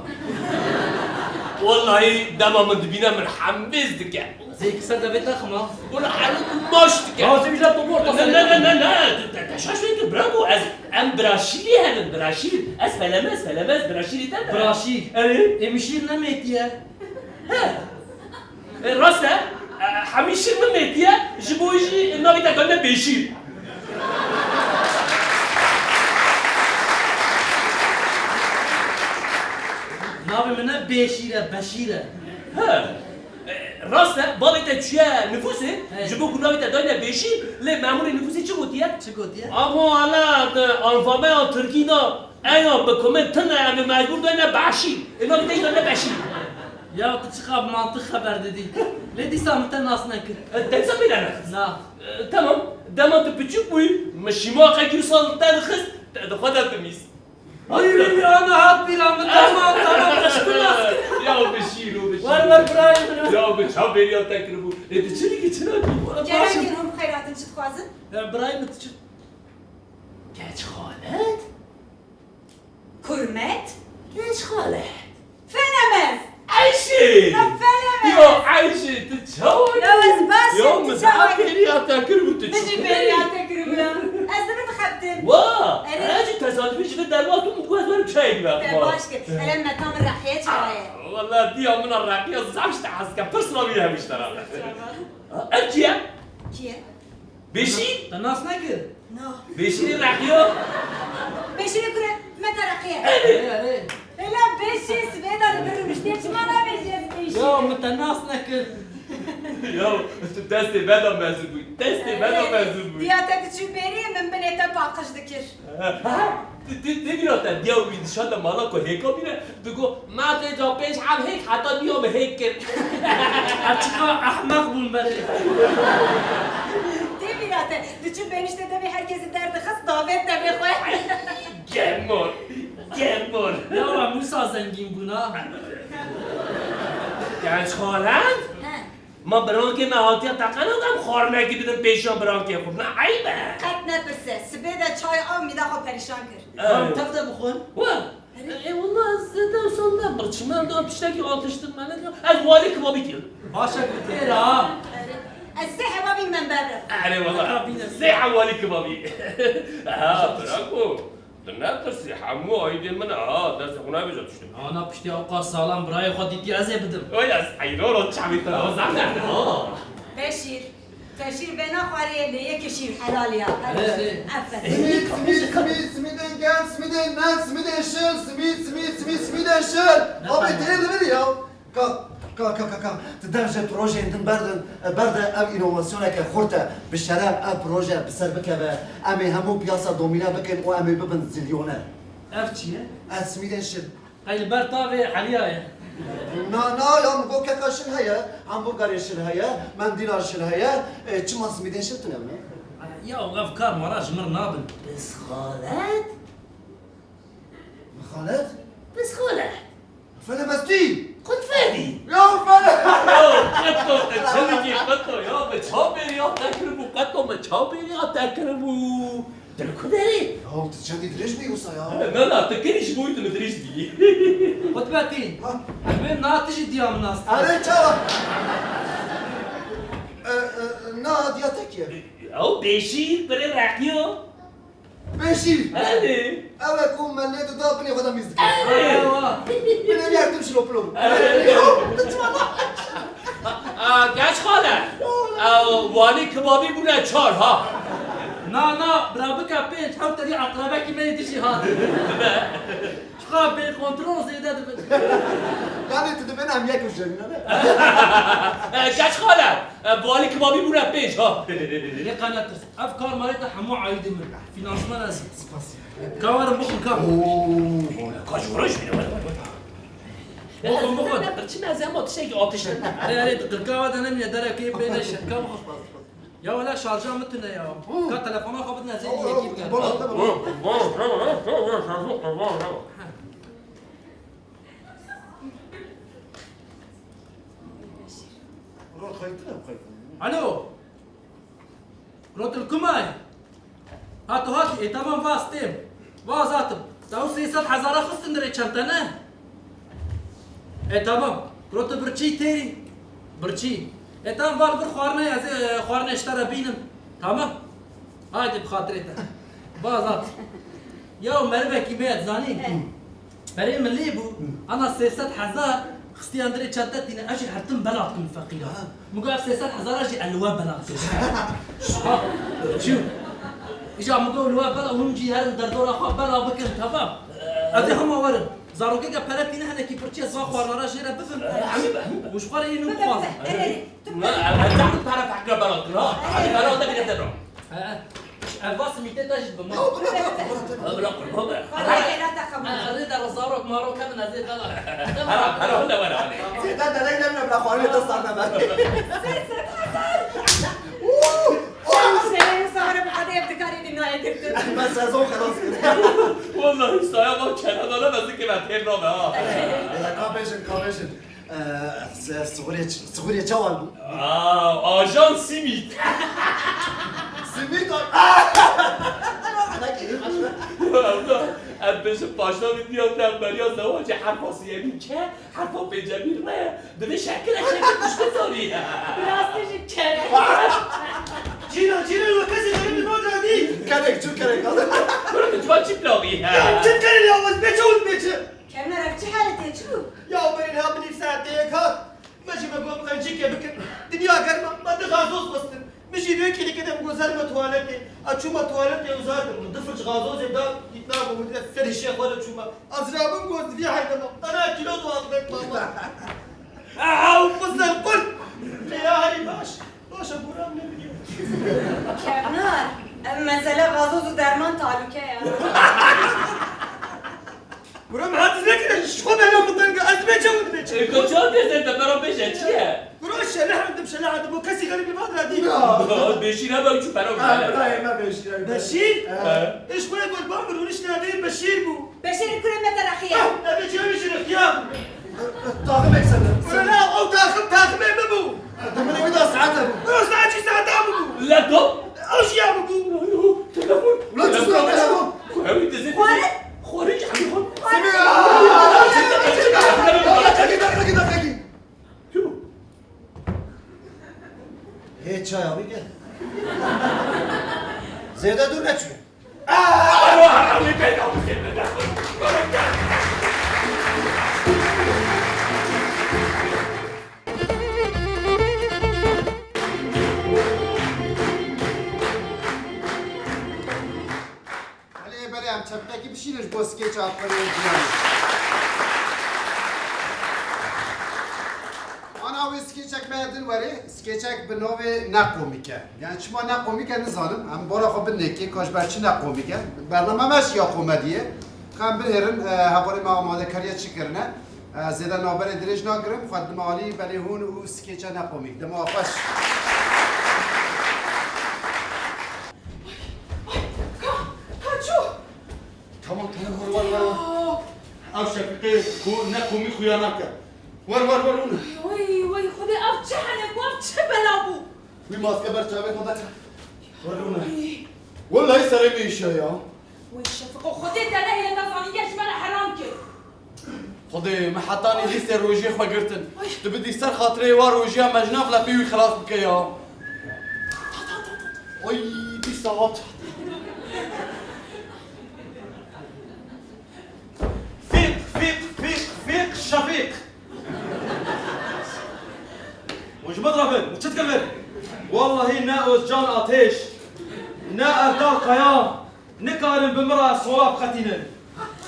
Wellahî dema min dibîne min hembêz dike. Ez ê yekî ser devê te xima. Wela elo min maç dike. Ya, sê vîja tu bor. Ne, ne, ne, ne, ne. Te, te, te şaş fêm kir, bira ku ez, em biraşîrî henin, biraşîr. Ez felemez, felemez, biraşîrî te be. Biraşîr. Erê. Ê min şîr nemêtiye. He. E, rast e. E, hemî şîr min mêtiye, ji bo wî jî navê te dayne Bêşîr. Navê min ne Bêşîr e, Beşîr e. He. E, rast e, bavê te çûye nifûsê, he, ji bo ku navê te dayne Bêşîr, lê memûrê nifûsê çi gotiye? Çi gotiye? Ama hala te alfabeya tirkî da. Eya bi komên tune em ê mecbûr dayne Beşîr. Ê navê te jî dayne Beşîr. Ya tu çiqa bi mantiq xeber didî. Lê dîsa min te nas nekir. E, te dîsa pê de nexist? Na. E, tamam. Dema tu piçûk bûyî, min şîmaqekî wisa li te dixist, te di xwe de dimîst. Ay, ana hat bîra min, tamam, tamam, te ji ku nas kir? Ya bi şîr û bi şîr. Wer wer birayê min. Ya bi çavbêriya te kiribû. Ê tu çi dikî, çi nakî? Gerekê hûn bi xeyr hatin, çi dixwazin? E, birayê min tu çi Keç xalet? Kurmet? Keç xalet? Felemez! Eyşê! Ya Felemez! Ya Eyşê, tu çawa? Ya ez baş im, tu çawa? Ya min bêriya te kiribû, tu çi? Min jî bêriya te kiribû ya. Ez li vir dixebtim. Wa! Erê. Ez jî tesadufî ji vir dervat bûm, got ez werim çayê bînim. Te baş kir. Erê, meta min Reqiye çawa ye? Wela diya min a Reqiya zaf ji te hez dike. Pirs navî hemî ji te re. Ha, ev kî ye? Kî ye? Beşîr? Te nas nekir? Na. Beşîrê Reqiya? Beşîrê kure, meta Reqiye. Erê. Erê, erê. Ela Beşîr, sibê de li vir rûniştê, çima nabêjî ez Beşîr? Ya, min te nas nekir. Ya, tu destê me de mezin bûyî. Destê me de mezin bûyî. Diya te diçû bêrî, min binê te paqij dikir. Ha, ha, tê, tê, tê bîra te, diya wî dişa te mala ku hêka bîne, digo, "Ma tê ca pênc heb hêk, heta diya min hêk kir." Ev çiqa ehmeq bûn berê. Tê bîra te, diçû benîşte devê herkesî derdixist, davêt devê xwe. Gemor, gemor. Ya we Mûsa zengîn bûna. Genç xalan. He. Ma birankê me hatiye teqena, em xwarinekî bidin pêşiya birankê xwe. Ne eyb e? Qet nepirse. Sibê de çay av mîda xwe perîşan kir. Ey. Em tev de bixwin. Wa. Erê. E, wela ez zêde wisa nebirçim. Em da tiştekî atiştirmene. Ez walî kebabî kir. Baş e, têra. Erê. Ez sê hebabî min bevre. Erê wela. Sê heb walî kebabî. Ha, birako. Tu netirsî, hemû aîdên min e, ha, dersê xwe nabêje tiştê. Ana piştî ewqas salan birayê xwe dîtî ez ê bidim. Oy, ez heyran o çavê te, ha, zaten, ha. Beşîr, te şîr vê naxwarê, lê yekê şîr helal ya. Erê, erê. Aferin. Simîd, simîd, simîd, simîdên gel, simîdên nen, simîdên şil, simîd, simîd, simîd, simîdên şil. Abi, tê li vir ya. Ka, ka, ka, ka, ka. Tu dev ji projeyên din berdin, berde ev înovasyoneke xurt e. Bi şeref ev proje bi ser bikeve. Em ê hemû piyasa domîne bikin û em ê bibin zilyoner. Ev çi ye? Ev simîdên şil. Qey li ber tavê heliya ye. Na, na, ya min got keka şil heye, hamburgerê şil heye, mendîla şil heye. E, çima simîdên şil tune ne? Ya ev kar mara ji min nabin. Psixolet? Mixalet? Psixolet. Felemestî! Qutfedî! Ya fele- Ya, qeto, te çi dikî, qeto, ya, me çaw bêriya te kiribû, qeto, me çaw bêriya te kiribû. Dil ku derê? Ya, tu çendî dirêj bûyî wisa ya? Na, na, tu kenî ji bo wî tu li dirêj dibî. Qutbetîn. Ha? Em ê na tu jî diya min nas dikî. Erê, çawa? E, e, na diya te kî ye? Ew Beşîr, birê Reqiya. Beşîr! Erê! Ew e ku me lê dida binê xwe de mîz dike. Erê! Ewa! Binê gertim şilo pilo. Erê! A, a, genç xale. A, walî kebabî bûne çar ha. Na, na, bira bike pênc, hew terî eqrebekî me yê dijî hat. Dibe. Çiqa bêkontrol zêde dibin. Yanî tu dibin em yek û jin, ne? E, keç xale, e, balî kibabî bûne pênc ha. Lê qe netirs. Ev kar malê te hemû aîdê min. Fînansman ez. Spas. Ka werin bixwin ka. Oo, ka ji xwe re jî bîne, were, were, were. Bixwin, bixwin. Birçî me zema tiştekî atiştin. Erê, erê, di qirka we de nemîne, derekê bê neşe. Ka bixwin. Ya wele şarja min tune ya. Hı. Ka telefona xwe bidin ez ê yekî bigerim. Bana, bana. Alo. Rotil kumay. Hato hati, e, tamam, vaz têm. Vaz hatim. Te ew sê sed hezara xistin dirê çente, ne? E, tamam. Roti birçî têrî. Birçî. E, tamam, val vir xwarine, ez ê, e, xwarine ji te re bînim. Tamam. Haydi bi xatirê te. Vaz hat. Ya merivekî me, zanî. He. Berê min lê bû, ana sê sed hezar xistiyan dirê çente tîne, ez jî hertim bela dikim feqîra. Ha. Min got, ev sê sed hezara jî ez li we bela dikim. Ha, çû. Îja min got, li we bela, hûn jî herin derdora xwe bela bikin, temam. Ez ê hema werim. Zarokeke pere tîne, hinekî pirçê za xwarnara jê re bifim. Hemî be, hemî be. Û ji xwe re yê nû bixwazim. Erê, erê. Tu Na, em, em tam para fekra bela dikin, ha? Erê. Bela te bîne te bela. He, he. Ev va simîtê te jî bi ma. Yo, bira, bira, bira, bira. Bira, bira, bira. Xwedê xêra te qebûl. Erê de zarok marok hebin ez ê bela. Hera, hera, hera, hera. Zêde derek nemine bira, xwarê te sar nebe. Sê sed hezar. Uuu, uuu. Sen sene sare bi Xwedê ev dikarê dî nayê girtin. Ben sezon xelas kir. Wallahî saya va kere dane, ez ê keve têr nabe, ha. Ka bêjin, ka bêjin. Ee, s-, sixurê ç-, sixurê çawa bû? Aa, ajan simît. Simît a-, Ewla, em bêjin paşna vîdeo te beriya zewacê herfa siyemî ke, herfa pêncemî re, divê şekile şekil tişt bizanî. Rastî jî kerek. Cîna, cîna, we kesî xerîb li nod radî. Kerek, çu kerek. Kuro tu ciwan çi plawî? Ya, çi kerek ya, wez beçe, wez beçe. Kevner, ev çi halet e, çi bû? Ya berî niha bi nîv saetê yek hat. Me jî me got, em çi ke bikin. Dinya germ e, me di gazoz xwestin. Min jî vê kêlîkê de min got, zer me tuwaletê. Ez çûme tuwaletê û zar de min du firç gazozê da, dît nago min, ez serê şêxwe de çûme. Ez rabim got, vî heyde me, qena kîlo tu aqibet mama. Aha, û qusel qurt. Ya herî baş. Baş e, Buram ne bileyim. Kevner, ev mesele gazoz û derman talûke ya. Bro, min hatiz nekire, ji xwe bela min teng e, ez dibê çawa dibê çi? Ê, ko çawa dê ser te, bero bêje, çi ye? Bro, şelehendim, şelehendim, o kesî xerîb li van radî. Ya. Bêşîr hebe û çi bero bêje. Ha, birayê me Beşîr, evet. Beşîr? Ha. Ê, ji xwe gol ba min rûnişt navê Beşîr bû. Beşîr kurê me te rexiye. Ha, navê çi wî jî rexiya bû. Taxim eksende. Bro, na, ew taxim, taximê min bû. Di min wî da saete bû. Bro, saet çi saeta min bû. Laptop? Ew jî ya min bû. Telefon. Ulan çi telefon? Xwari dizê. Xwari? Xwari ji hemî xwe. Semî. Çekî, çekî, çekî. Hê çaya bike. Zêde dûr neçûye. Belê, belê, em çeptekî bişînin ji bo skêça xwe yê jiyanê. Ana wê skêçek me din werê, skêçek bi navê Ne Komîk e. Yani çima ne komîk e nizanim, em bara xwe binêkê, ka ji ber çi ne komîk e. Bername me jî ya komedî ye. Ka em binêrin, e, hevalê me amadekariya çi kirine. E, zêde navberê dirêj nagirim, xwe dime alî, belê hûn û skêça ne komîk. Dema xweş. Ay, ay, ka, ka çû? Tamam, tamam, war, war, war, war. Ya. Ev Şefîqê ku ne komî xuya nake. War, war, war, war. Wey, wey, Xwedê, ev çi hene bû, ev çi bela bû? Wî maske ber çavê xwe dake. War, war, war. Wey. Wellahî serê min îşe ya. Wey Şefîqo, Xwedê te nehêle, te zanî ke ji me re heram kir. Xwedê, me hetanî lîstê rojiyê xwe girtin. Ay. Tu bidî ser xatirê wa rojiya me ji nav lepê wî xilas bike ya. Ay, dîsa hat. Fîq, fîq, fîq, fîq, Şefîq. Hûn ji min re bin, hûn çi dikin vir? Wellahî ne Ozcan Ateş, Ne Erdal Kaya, nikarin bi min re sola biqetînin.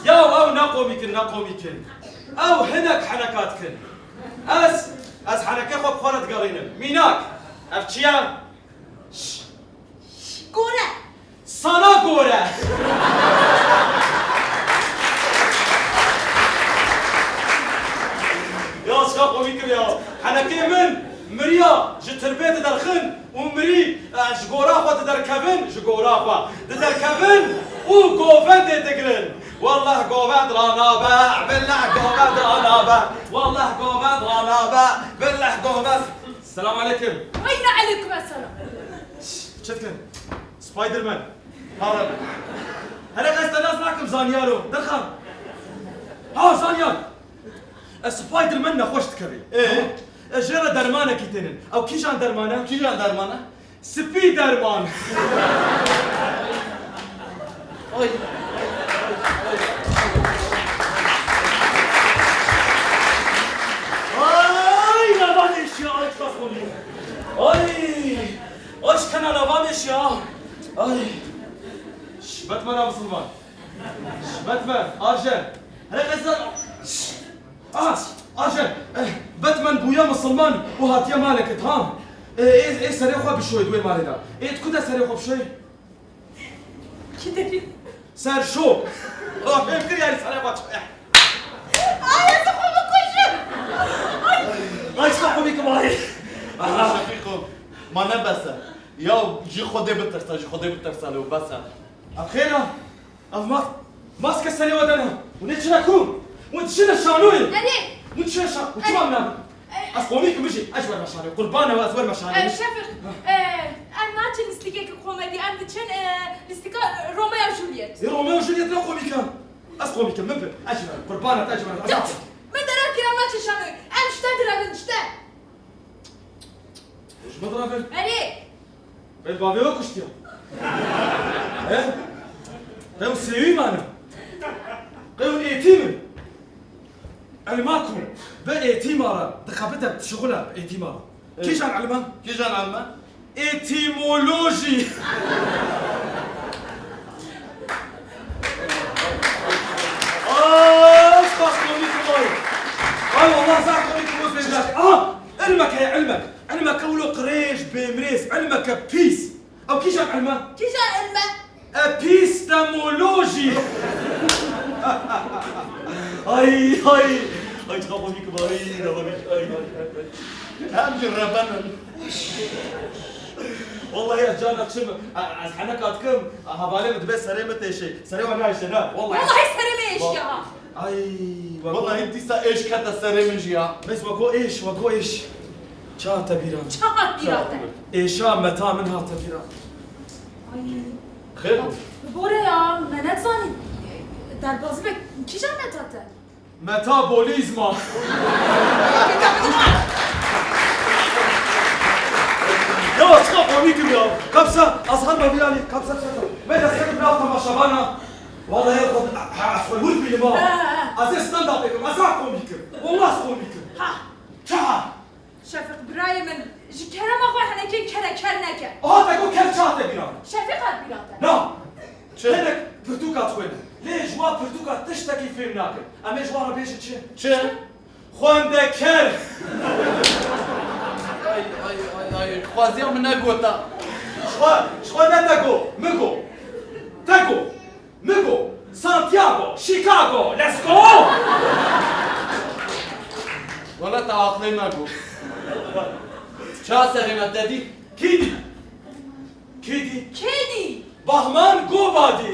Ya ew ne komîk in, ne komîk in. Ew hinek heneka dikin. Ez, ez henekê xwe bi xwe re digerînim. Mînak, ev çi ye? Gore. Sana gore. Ya çiqa komîk in ya. Henekê min miriya ji tirbê diderxin û mirî, e, ji gora xwe diderkevin, ji gora xwe diderkevin û govendê digirin. Wallah govend ranabe, billah govend ranabe. Wallah govend ranabe, billah govend. Selam aleyküm. Ay ne aleyküm selam. Çi dikin? Spiderman. Para. Hele ez te nas nakim zanyaro. Derxan. Ha zanyar. Ez Spiderman nexweş dikevî. Ee? Ez jê re dermanekî tênin. Ew kîjan derman e? Kîjan derman e? Spî derman. Ay. Ay, lavan eşya, ay, çiqas komîk. Ay. Aşkına lavan eşya. Ay. Şş, Batman ha Musulman. Şş, Batman, Arjen. Hele qezer. Şş. Aha, Arjen. Eh, Batman bûye Musulman û hatiye maleke, tamam. Eh, ê, ê serê xwe bişoyê di wê malê de. Ê, tu ku de serê xwe bişoyê? Kî derî? Ser şo. Ra fêm kir yani sana bak. Ay, ez xwe bikujim. Ay, çiqa komîk im ay. Aha. Şefîqo, ma ne bes e. Ya ji Xwedê bitirse, ji Xwedê bitirse lê bes e. Ev xêr e. Ev mas-, maske serê we de ne. Hûn ê çi ne ku? Hûn diçine şanoyê. Erê. Hûn diçine şa-, hûn çima min nabin? Ez komîk im bijî, ez ji wer me şanê. Qurbana we ez wer me şanê. E, Şefik, e, em naçin lîstikeke komedî, em diçin, e, lîstika Romeo Juliet. Ê, Romeo Juliet ne komîk e? Ez komîk im, min bi. Ez ji wer, qurbana te, ez ji wer, ez Tut! Me dera kir, em naçin şanoyê. Em ji te direvin, ji te. Ji min direvin? Erê. Bê bavê we kuştiya. He? Qey hûn sêwî mane? Qey hûn êtîm in? Elma ku bi êtîma re dixebite, dişixule bi êtîma re. Evet. Kîjan elma? Kîjan elma? Etîmolojî. Ay, çiqas komîk im ay. Ay, wallah zaf komîk im, wez bêjak. Aha, ilmek heye, ilmek. Ilmeke wilo qirêj, bêmirêz, ilmeke pîs. Ew kîjan ilm e? Kîjan ilm e? Epistemolojî. Ay, ay. Ay, çiqa komîk im, ay, ay, ay, ay. Em jî reben in. Wallahî ez carna çim, e, ez heneka dikim, e, hevalê min dibe serê min têşê. Serê we nayêşe, ne? Wallahî. Wallahî serê me êşiya ha. Ay, we got. Wallahî dîsa êş kete serê min jî ya. Bes we got êş, we got êş. Ça te bîran. Ça hat bîra te? Êşa meta min hate bîran. Ay. Xêr bû? Bi bore ya, me nezanî. Derbazî be, kîjan meta te? Metabolîzma. Ya çiqa komîk im ya. Kapsa, azhar me vîranî, kapsa, kapsa. Me desteke bi nav temaşevana. Wallahî xwe, ha, ez xwe wir bînim ha. Ha, ha, ha. Ez ê stand-upê kim, ez ha komîk im. Wallah ez komîk im. Ha. Çaha. Şefik birayê min, ji kerema xwe henekê kere ker neke. Aha te got ker çaha te bîra min. Şefik hat bîra te. Na. Çi? Hinek pirtûka dixwîne. Lê ji wan pirtûka tiştekî fêm nakim. Em ê ji wan re bêjin çi? Çi? Xwendeker. Ay, ay, ay, ay. Xwaziya min negota. Ji xwe, ji xwe ne te got, min got. Te got. Min got, Santiago, Chicago, let's go! Wele te aqilê me got. Ça serê me te dî? Kî dî? Kî dî? Kî dî? Bahman Gobadî.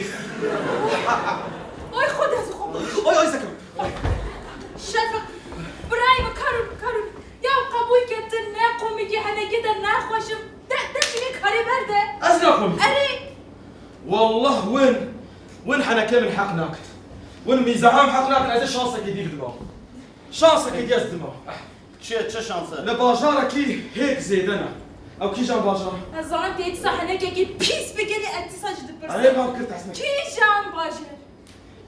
Ay Xwedê ez xwe. Ay, ay, zekim. Şefik, birayê min, karû, karû. Ya qebûl ke tu ne komîkê henekê de nexweş im. De, de çi vê karê berde. Ez ne komîk. Erê. Wallah win, win henekê min heq nakin. Win mîzaham heq nakin, ez ê şansekê dî bidima. Şansekê dî ez dima. Çi, çi şans e? Li bajarekî hêk zêde ne. Ew kîjan bajar? Ez zanim tu yê dîsa henekekî pîs bikinî, ez dîsa jî dipirsim. Erê, van kir, tehsine. Kîjan bajar?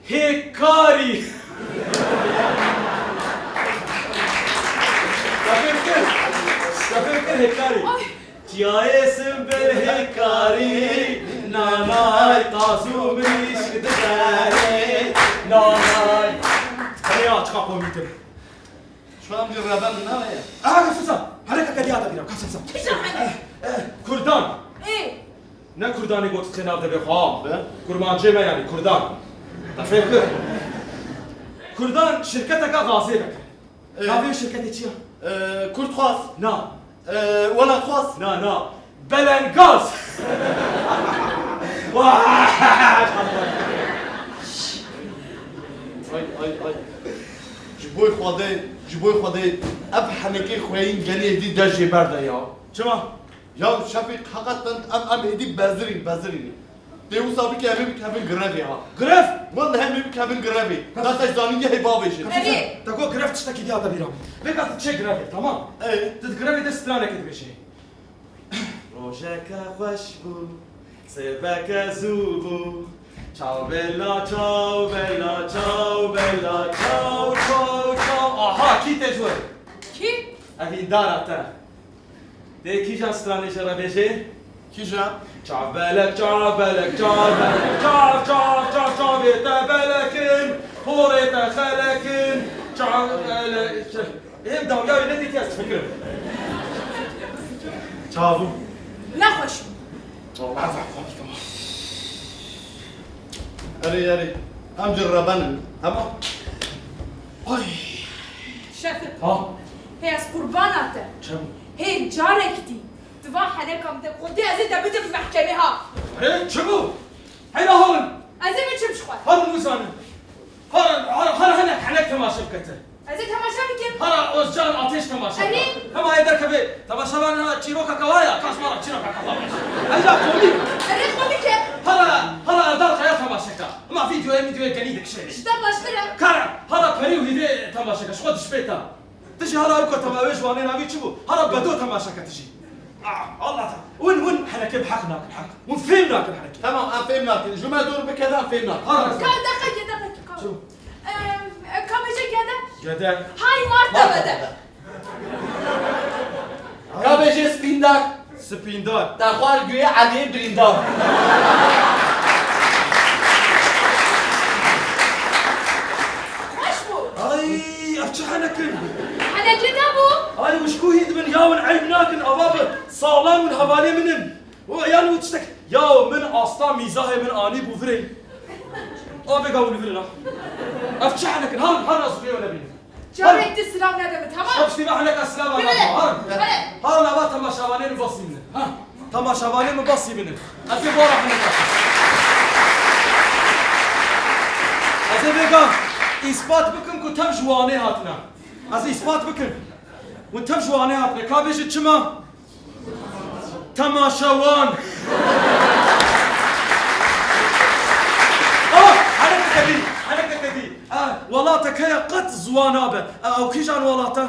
Hêkarî. Te fêm kir? Te fêm kir hêkarî? Ay. Çiyayê simbil hêkarî, nanay, qaz û mirîşk diderê, nanay. Heye açiqa komîtim. Şu an bir reben ne ya? Aha, Kapsasa! Hereke kediya da bîra, Kapsasa! Kîjan hene? Eh, eh, Kurdan! Ê! Ne Kurdanê got dixê nav devê xwe. Be. Kurmancê me yanî, Kurdan. Te fêm kir? Kurdan şirketeka gazê vekir. Ee, Navê şirketê çi ya? Ee, Kurdxwaz. Na. Ee, Welatxwaz. Na, na. Belengaz. Vay! Ay, ay, ay. Ji bo Xwedê, ji bo Xwedê, ev henekê xweyîn genî êdî de jê berde ya. Çima? Ya Şefîq, heqeten em, em êdî bezirîn, bezirîn. Tê wisa bike, em ê bikevin grevê ha. Grev? Wellehî em ê bikevin grevê. Ka- Daqe ji zanîngehê bavêjin. Ka- Erê. Te got grev tiştekî diya te bîra min. Vêga tu çê grevê, tamam? Ê? Tu di grevê de stranekê dibêjê. Rojeke xweş bû, sêveke zû bû. Çaw bela, çaw bela, çaw bela, çaw, çaw, çaw. Aha, kî tê ji we? Kî? Evîndara te. Tê kîjan stranê jê re bêjê? Kîjan? Çavbelek, çavbelek, çavbelek, çav, çav, çav, çavê te belek in, porê te xelek in, çavbelek, ç-, ê, dawiya wê nedîtiye, ez difikirim. Çav bû. Nexweş bû. Vallahi zehf xwe dikim. Erê, erê. Em ci rebenin. Tamam. Ay. Şefik. Ha? Hê ez qurbana te. Çem. Hê carek dî. Di van heneka min de xwedî ez ê te bidim mehkemê ha. Erê, çi bû? Heyra halin. Ez ê biçim ji xwe. Halin nizanim. Hara, hara, hara hinek henek temaşe bike te. Ez ê temaşe bikim. Hara Özcan Ateş temaşe bike. Erê. Hema ê derkeve temaşevan ha çîrokeke wa ya, kaş mara çîrokeke wa. Heyra komîk. Erê komîk e. Hara, hara Erdal Kaya temaşe ke. Hema vîdeoya, vîdeoya genî dikişe. Ji te baştir e. Kara, hara Perî û Hîvê temaşe ke. Ji xwe dişpêta. Tu jî hara ew ku tema wê ji wanê navî çi bû? Hara Bedo temaşe ke tu jî. Ah, Allah ta. Win, win henekê bi heq nakin, heq. Win fêm nakin henekê. Tamam, em fêm nakin. Ji me dûr bike de em fêm nakin. Hara. Ka deqekê, deqekê, ka. Çi? Em, ka bêje gede? Gede. Hay Marta bede. Ka bêje spîndar. Spîndar. Te xwar guya Eliyê birîndar. Xweş bû. Ay, ev çi henek in? Henekê te bû? Ay, wişk û hîn dibin, ya win eyb nakin, ava bi salan win hevalê min in. O, yan wî tiştek, ya min asta mîzahê min anî bû virê. Avêga win virin ha. Ev çi henek in? Herin, herin ez rêwe nebînim. Carek di silav nede min, tamam? Şev ştî ve heneka silav Bile. Anlatma. Harin. Bile. Harin ava temaşevanên basî min. Ha. Temaşevanên min basî min. Ez ê bara heneka. Ez ê vêga îspat bikim ku tev ji wanê hatine. Ez ê îspat bikim. Hûn tev ji wanê hatine. Ka bêjin çima? Temaşewan. Ah, herekeke dî, herekeke dî. Ah, welateke ye qet ziwan nabe. Ah, ew kîjan welata?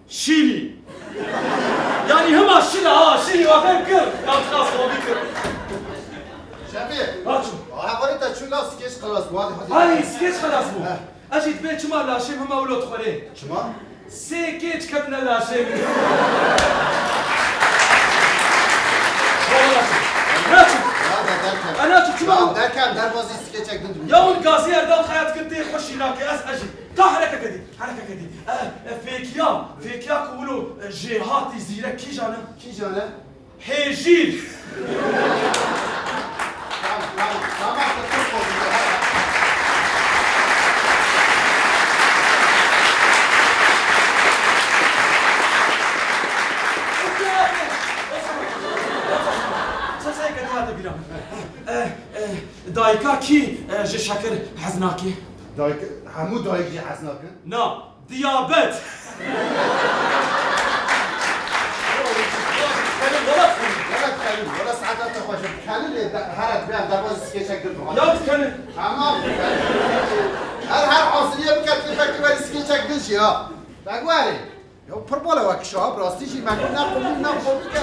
Şîlî. Yanî hema şîle ha, şîlî wa fêm kir. Ya, biraz komik kir. Şefî. Ha, çû. Aha, xwedê te çû la skeç xelas bû, hadi, hadi. Hay, skeç xelas bû. Heh. Ez jî dibê çima laşê min hema wilo dixwerê. Çima? Sê kêç ketine laşê min. Naçim. Ya da derken. E, naçim, çima? Ya derken derbazî skeçek din. Ya hûn gazî Erdal Kaya dikin tê xweşî nake. Ez, ez jî. Ta herekeke dî. Herekeke dî. E, e, fêkiya. Fêkiya ku wilo, e, jêhatî zîrek kîjan e? Kîjan e? Hêjîr. Tamam, tamam, tamam, tamam. Çi çayeke dihate bîra min? Eh, eh, dayika kî, eh, ji şekir hez nake? Dayik, hemû dayik jî hez nakin? Na. Diyabet. Wela dikenin, wela dikenin. Wela dikenin, wela saeta te xweş e. Dikenin lê de, here dibê em derbazî skeçek din bixwazin. Ya dikenin. Tamam. Her, her hasiliye bike, tu belkî werî skeçek din jî ha. Bek werê. Ya pir bala wek şa, bi rastî jî me got ne komîk, ne komîk e.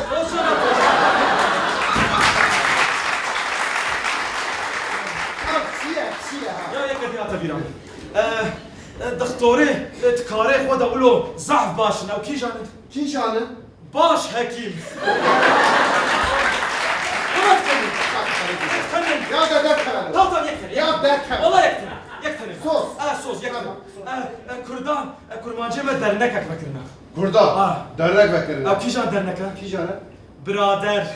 Ya çi ye, çi ye ha? Ya yeke diyate bîra min. Eh, eh, dixtorê, eh, di karê xwe de wilo zehf baş in, ew kîjan in? Kîjan in? Baş hekîm. Yek tenê. Ya de derkeve. Tamam, tamam, yek tenê. Ya derkeve. Wala yek tenê. Yek tenê. Sos. Ala sos, yek tenê. Tamam. E, e, Kurdan, e, Kurmancê me dernekek vekirine. Kurdan. Ha. Dernek vekirine. Ha, kîjan derneke? Kîjan e? Birader.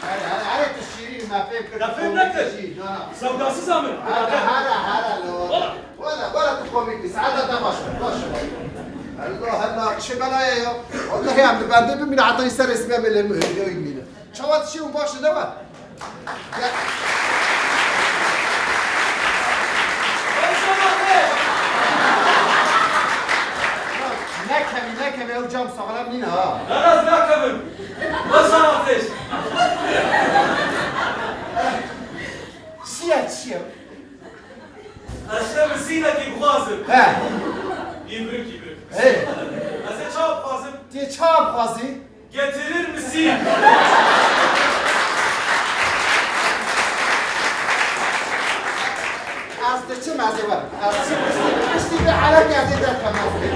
Hele, hele, hele tu şîrî me fêm kir. Ya fêm nekir. Şîrî, na, na. Sewdasî zamin. Hele, hele, hele, lo. Wala. Wala, wala tu komîk bî. Saeta te baş be, baş be. Allah Allah, çi belaya ya. Wallahî em li bendê bimîne, heta îser resmê me lê mi hêdî bimîne. Çawa dişî hûn baş e, ne be? Ya. Nekevî, nekevî, ew cam saxlem nîne ha. Naraz nakevim. Baş ateş. Çi ye, çi ye? Ez şev sînekî bixwazim. He. Îbrik, îbrik. Hey. Ez ê çawa bixwazim? Tê çawa bixwazî? Getirir misin? Ez diçim, ez ê werim. Ez çi piştî, piştî vê herekê ez ê derkevim, ez ê.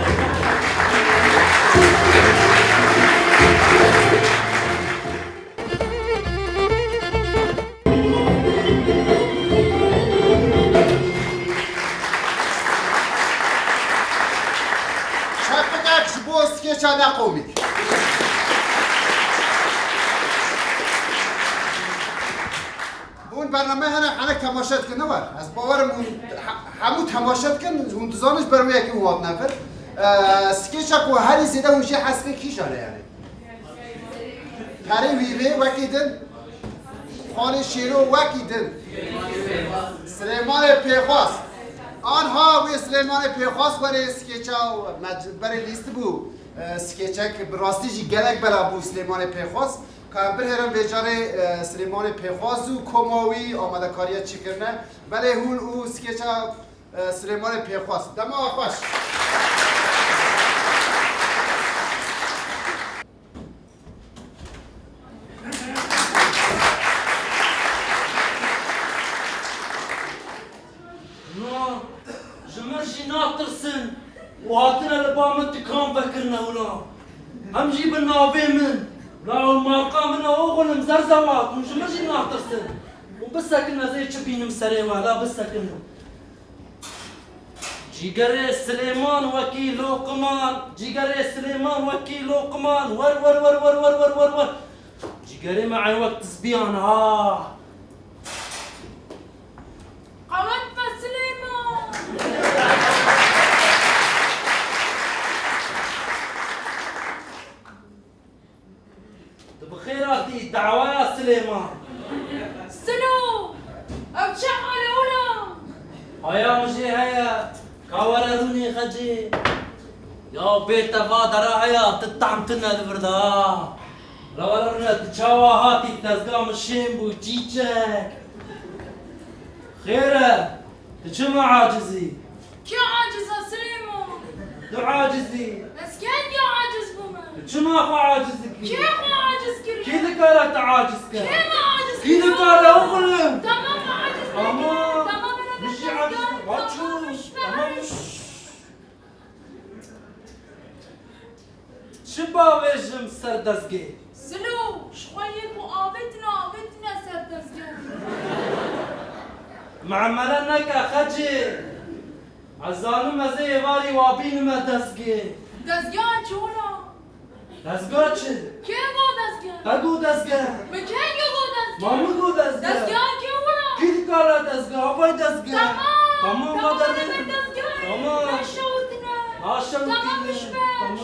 Çepikek ji bo skeça neqomîk. Hûn bername hene, hene temaşe dikin, ne war? Ez bawerim hûn he-, hemû temaşe dikin, hûn dizanin ji ber wê yekê hûn hatine vir. Eee, skeça ku herî zêde hûn jê hez dikin kîjan e yani? Perê wî vê wekî din. Xalê Şêro wekî din. Silêmanê Pêxwas. Anha wê Silêmanê Pêxwas werê skeça me berê lîstibû. E, skeçek bi rastî jî gelek bela bû Silêmanê Pêxwas. Ka em bihêrin vê carê, e, Silêmanê Pêxwas û koma wî amadekariya çi kirine. Belê hûn û skeça, e, Silêmanê Pêxwas. Dema xweş. Na, ji min jî natirsin û hatine li ba min tikan vekirine wila. Em jî bi navê min, la ew marka min e oxulim Zerzewat, hûn ji min jî natirsin. Û bisekin ez ê çi bînim serê we, la bisekin. Cîgerê Silêman wekî loqiman, cîgerê Silêman wekî loqiman, wer, wer, wer. Cîgerê me ey wek tizbiyan ha. Qewet be Silêman! Tu bi xêr hatî dawaya Silêman. Silo! Ev çi hal e wila? Haya min jê heye, ka were rûnê xecê. Ya bê te va dera heya, tu tam tune li vir de ha. La were rûne, tu çawa hatî, dezga min şên bû, çîçek. Xêr e, tu çima aciz î? Kê aciz e Silêman? Tu aciz î. Ez kengî aciz bûme? Tu çima xwe aciz dikî? Kê xwe aciz kiriye? Kî dikare tu aciz ke? Kê me aciz kiriye? Kî dikare oxlim? Tamam, me aciz nekiriye. Tamam. Tamam, min jî aciz kir. Tamam, min jî. Tamam. Çi bavêjim ser dezgê? Silo, ji xwe yê ku avêtine, avêtine ser dezgê. Memere neke xecê. Ez zanim ez ê êvarî wa bînime dezgê. Dezgeha çi wina? Dezga çi? Kê va dezge? Te got dezge. Min kengî got dezge? Ma min got dezge. Dezgeha kê wina? Kî dikare dezge? Avay dezge. Tamam. Tamam, tamam, va dezge. Tamam. Naşewitine. Naşewitine. Tamam, mişbe. Tamam.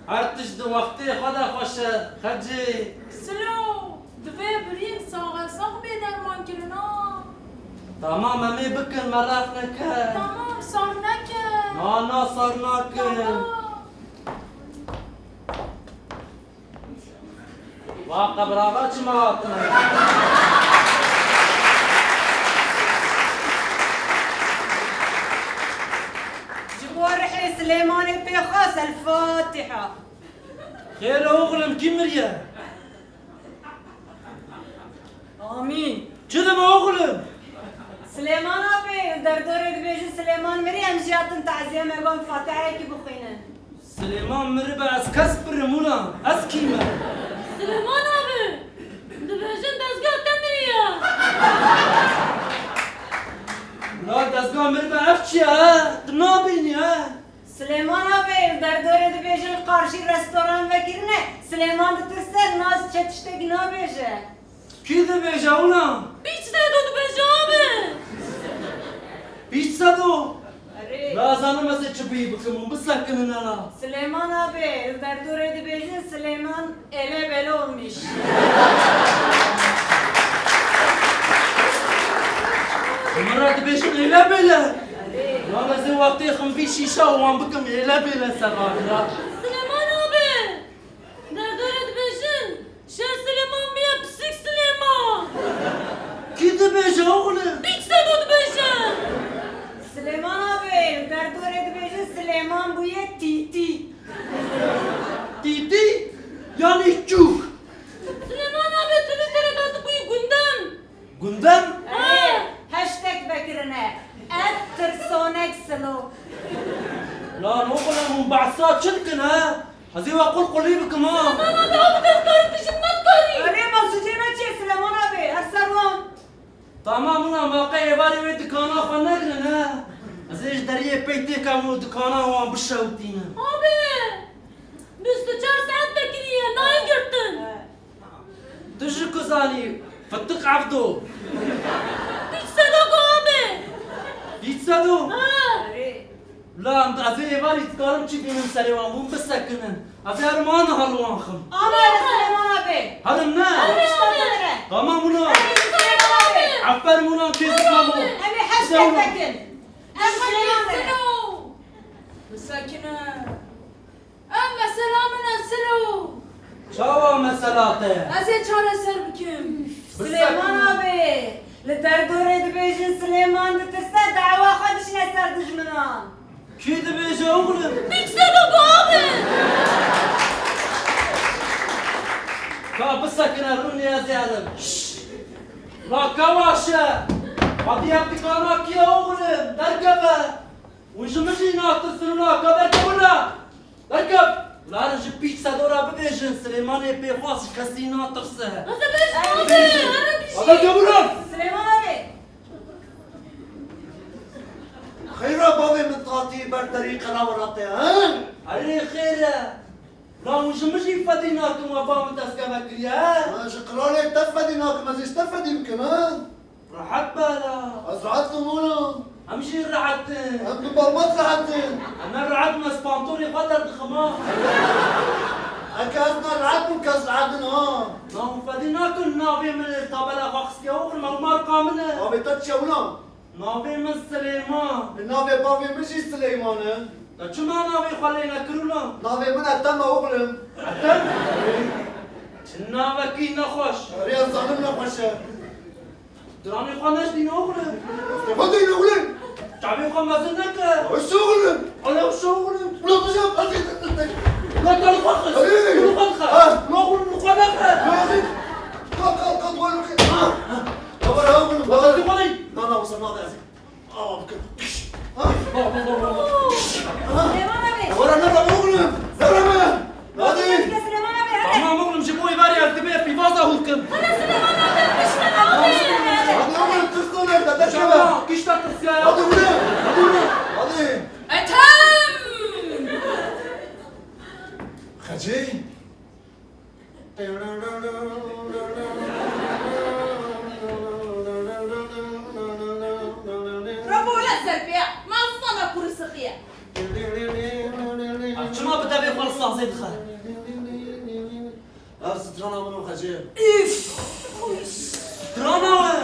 Her tişt di wextê xwe de xweş e, xecê. Silo, divê birîn saxe sax bê dermankirina. Tamam, em ê bikin, meraq neke. Tamam, sar neke. Na, na, sar nakin. Tamam. Wa qebra va çima hatine? Ji bo rihê Silêmanê Pêxwas, El Fatiha. Xêr e oxlim, kî miriye? Amîn. Çi dibe oxlim? Silêman abê, li derdorê dibêjin Silêman mirî, em jî hatin taziyê me, gon fatiheyekî bixwînin. Silêman miribe ez kes birim ulan, ez kî me? Silêman abê, dibêjin dezgeh te miriye. Ulan dezgeh miribe ev çi ye he? Tu nabînî he? Silêman abê, li derdorê dibêjin li qarşî restoran vekirine, Silêman ditirse, nas çi tiştekî nabêje. Kî dibêje wina? Pîç Sedo dibêje abê. Pîç Sedo? Erê. La zanim ez ê çi bî bikim û bisekinin hela. Silêman abê, li derdorê dibêjin Silêman ele bele olmuş. Min re dibêjin ele bele. Erê. Lan ez ê wextê xim vî şîşa û wan bikim ele bele ser wan ya. Silêman abê. Derdorê dibêjin, şer Silêman bûye pisîk Silêman. Kî dibêje oxlim? Pîç Sedo dibêje. Silêman abê, derdorê dibêjin Silêman bûye tîtî. Tîtî? Yanî çûk. Silêman abê, tu li tere de dibûyî gundem. Gundem? Erê, heştek vekirine. Ev tirsonek silo. Lan oxlim hûn behsa çi dikin he? Ez ê we qulqulî bikim ha. Silêman abê, ew bi te dikarî, tu ji min nedikarî. Erê, maqsudê me çi ye Silêman abê? Her ser wan. Tamam ulan, ma qey êvarê wê dikana xwe negirin he. Ez ê ji deriyê pey têkevim û dikana wan bişewitînim. Abê, bîst û çar saet vekirî ye, nayê girtin. Tu ji ku zanî? Fitik Evdo. Pîç Sedo ku abê. Pîç Sedo? Ha. Lan ez ê êvarî dikarim çi bînim serê wan, hûn bisekinin. Ez ê herim aniha li wan xim. Ama Silêman abê. Herim ne? Herim işte böyle. Tamam ulan. Silêman abê. Aferin ulan Kêzik Memo. Em ê heştek vekin. Em Silêman abê. Bisekine. Ev mesela min e Silo. Çawa mesela te? Ez ê çareser bikim. Silêman abê, li derdorê dibêjin Silêman ditirse, dawa xwe dişine ser dijminan. Kî dibêje oxlim? Pîç Sedo ku abê. Ka bisekine rûnê ez ê herim. Şşş! La kewaşe! Hatiye dikana kî ye oxlim? Derkeve! Hûn ji min jî natirsin û naka derkevin re. Derkev! Larin ji Pîç Sedo re bibêjin, Silêmanê pêxwas ji kesî natirse. Hadi bêjin, hadi, hadi bêjin. Derkevin re! Silêman abê! Xeyra bavê min tatî ber derî qerawira te, he? Erê xêr e. La hûn ji min jî fedî nakin, we ba min destgeve kiriye, he? Ma ji qiralê te fedî nakim, ez ê ji te fedî bikim, he? Rehet be la. Ez rehet im oğlum. Em jî rehet in. Em bi berbat rehet in. Em ne rehet in, ez pantorê xwe derdixim ha. Eke ez ne rehet bûm, kes rehet in ha. Na hûn fedî nakin navê min li tabela xwe xistiye oxlim, ew marka min e. Navê te çi ye wina? Navê min Silêman. Navê bavê min jî Silêman e. Te çima navê xwe lê nekir wina? Navê min Ethem e oxlim. Ethem? Çi navekî nexweş. Erê, ez zanim nexweş e. Stranê xwe neştîne oxlim. Xwe deyne oxlim. Çavê xwe mezin neke. Wisa oxlim. Ala wisa oxlim. Ula tu jam ez ê te te. Ula te li xwe xist. Hey. Tu li xwe dixe. Ha. Ula oxlim li xwe nexe. Ula ez ê. Kalk, kalk, kalk, oxlim. Ha. Ha. Baba, ya oxlim. Baba, tu xwe dey. Na, na, wisa nabe ez ê. Awa bikin. Ha. Baba, baba, baba. Ha. Süleyman abi. Wara nebe oxlim. Sereme. Hadi. Süleyman abi, hadi. Tamam oğlum, ji bo êvarê ez dibê pîvaza hûr kim. Hadi Süleyman abi, piştine abi. Hadi oğlum, tirso nerede? Derkeve. Tamam, kişta tirsiya ya. Hadi oğlum. Hadi oğlum. Hadi. Ethem! Xecê. Rabo ya serpêya, ma zana kuru sıkıya. Ev çima bi devê xwe li sazê dixe? Ev strana min o Xecê. Üf! Strana we!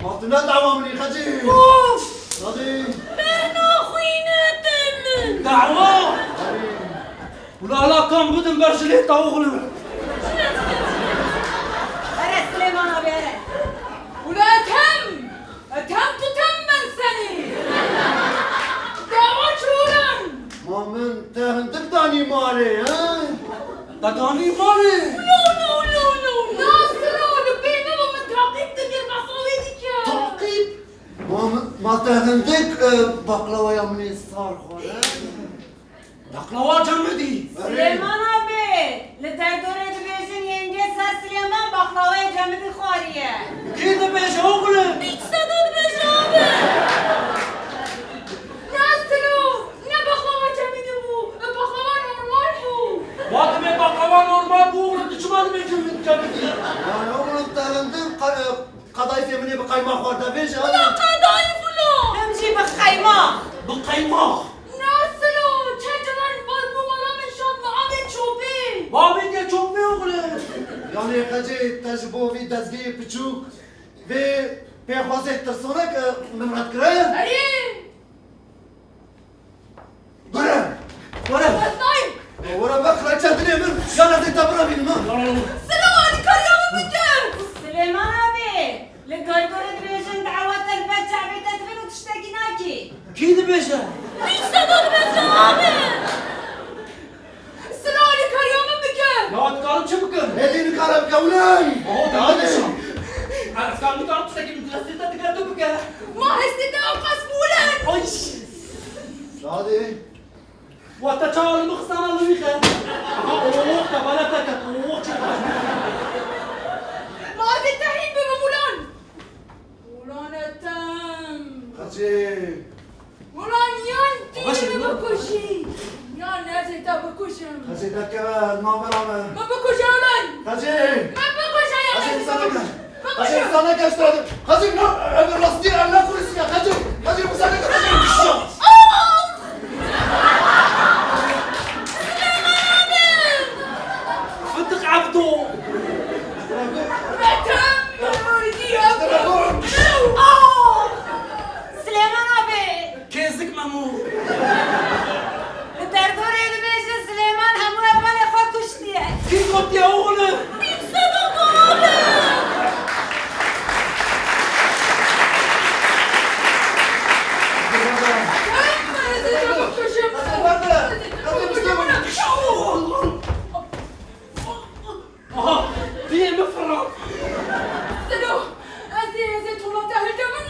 Ma tu ne dawa min î Xecê? Of! Dadê! Bena xwîne te min! Dawa! Dadê! Ula ala kam bidin ber jilê te oxlim. Here Silêman abi, here. Ula Ethem! Ethem tu tem ben seni! Dawa çûran! Ma min te hindik danî malê, he? Te danî malê? No, no, no, no! Nasir o, li pê min min taqîb dikir, bes o wê dikir. Taqîb? Hate hindik, e, baklawaya min ê sar xware. Baklawa Cemidî. Erê. Silêman abi, li derdorê dibêjin yenge ser Silêman baklawaya Cemidî xwariye. Kî dibêje oxlim? Pîç Sedo dibêje abi. Ne Silo, ne baklawa Cemidî bû, baklawa normal bû. Ma dibê baklawa normal bû, oxlim tu çima dibêjin Cemidî? Yanî oxlim te hindik qe-, Qedayîfê min ê bi qeymax xwar de vêje. Wela qedayîf wilo. Em jî bi qeymax. Bi qeymax. Na Silo, çend caran bar bû mala min şand, ma avê çopê. Ma avê diye çopê oxlim. Yanî Xecê, te ji bo vî dezgehê piçûk vê pêxwazê tirsonek, e, min red kire? Erê. Were! Were! Ez nayêm. Were, me kraliçe dilê min, yan ez ê te birevînim, ha? Silo, alîkariya min bike. Silêman abi, li derdorê dibêjin dawa te li ber çavê te dibin û tiştekî nakî. Kî dibêje? Pîç Sedo dibêje abi. Silo, alîkariya min bike. Ya, dikarim çi bikim? Hêdî nikare bike, wulay! Oho, daha ne şan? Ez karim nikarim tiştekî min destê te digre tu bike. Ma hestê te ew qas bûle. Ay! Hadi. Wa te çawa li min xistana li wî xe? Aha, oh, te bala te ket, oh, çi xweş. Ma ez ê te hîn bibim, ulan. Ulan Ethem. Xecê. Ulan yan tu Xecê, min bikujî, yan ez ê te bikujim. Xecê, derkeve, navbera me. Min bikuje ulan. Xecê. Min bikuje yan Xecê, ez ê te bikujim. Min bikuje. Xecê, wisa neke ji te re. Xecê, na, ev rastî ye, ev ne kurîsî ye. Xecê, Xecê, wisa neke, Xecê. Ah! Silêman abi! Fındık Abdo! Betem! Aa! Silêman abi! Kêzik Memo! Li derdorê dibêjin Silêman hemû hevalê xwe kuştiye. Kî gotiye oxlim? Pîç Sedo abi! Aha, diyê min firan. Selo, ez ê, ez ê tola te hilkemin.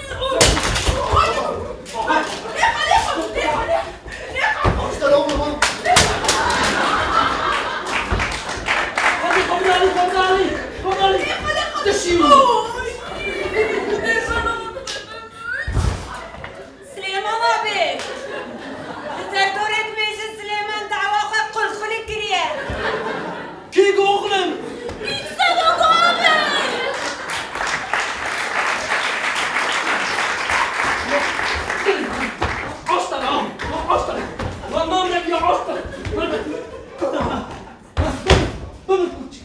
Lêxa, lêxa, lêxa, lêxa. Hadi, Komdalî, Komdalî, Komdalî. Dişî min. Silêman abi! Li derdorê dibêjin Silêman dawa xwe qulxulî kiriye. Kî got oxlim? Pîç Sedo got abi! Asta lan! Asta! Lan, lan, ne diyor, asta! Bibin, bibin, bibin, kuçi.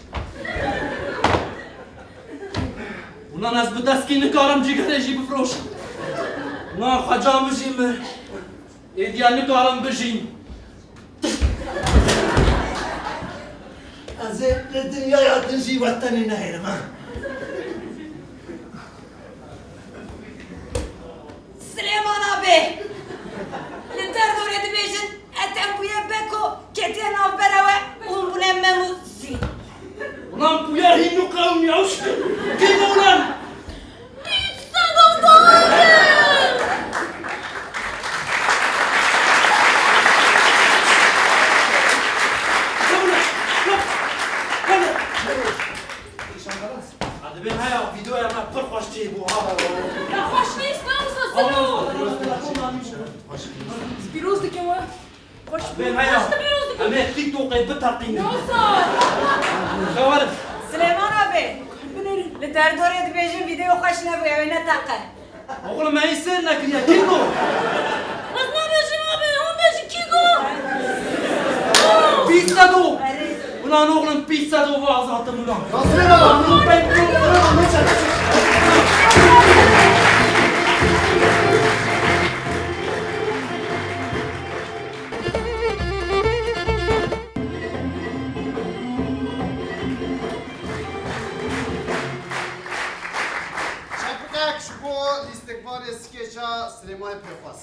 Ulan ez bi deskî nikarim cîgerê jî bifroşim. Ulan xweca min jî mir. Êdiya nikarim bijîm. Ez ê li dinyaya din jî we tenê nehêlim, ha. Silêman abi! Li derdorê dibêjin Ethem bûye beko ketiye navbera we û hûn bûne mem û zî. Ulan bûye hîn û qewmiya û şikir. Kî bû ulan? Pîç Sedo got abi! Kevin, kevin, kevin. Îşan xelas. Hadi ben haya, videoya me pir xweş çêbû ha. Ya xweş nîst, ne wisa Selo. Pîroz dikim we. Xweş bû. Ben haya. Xweş pîroz dikim. Em ê TikTokê biteqînin. Ne wisa. Xewerim. Silêman abi. Binêrin. Li derdorê dibêjin video xweş nebûye, wê neteqe. Oxlim, me yê sêr nekiriye. Kî got? Ez nabêjim abi, hûn bêjin kî got? Pîç Sedo. Erê. Ulan oxlim, Pîç Sedo ve azatım ulan. Nasıl ya? Ulan ben Çepikek ji bo lîstikvanê skeça Silêmanê Pêxwas.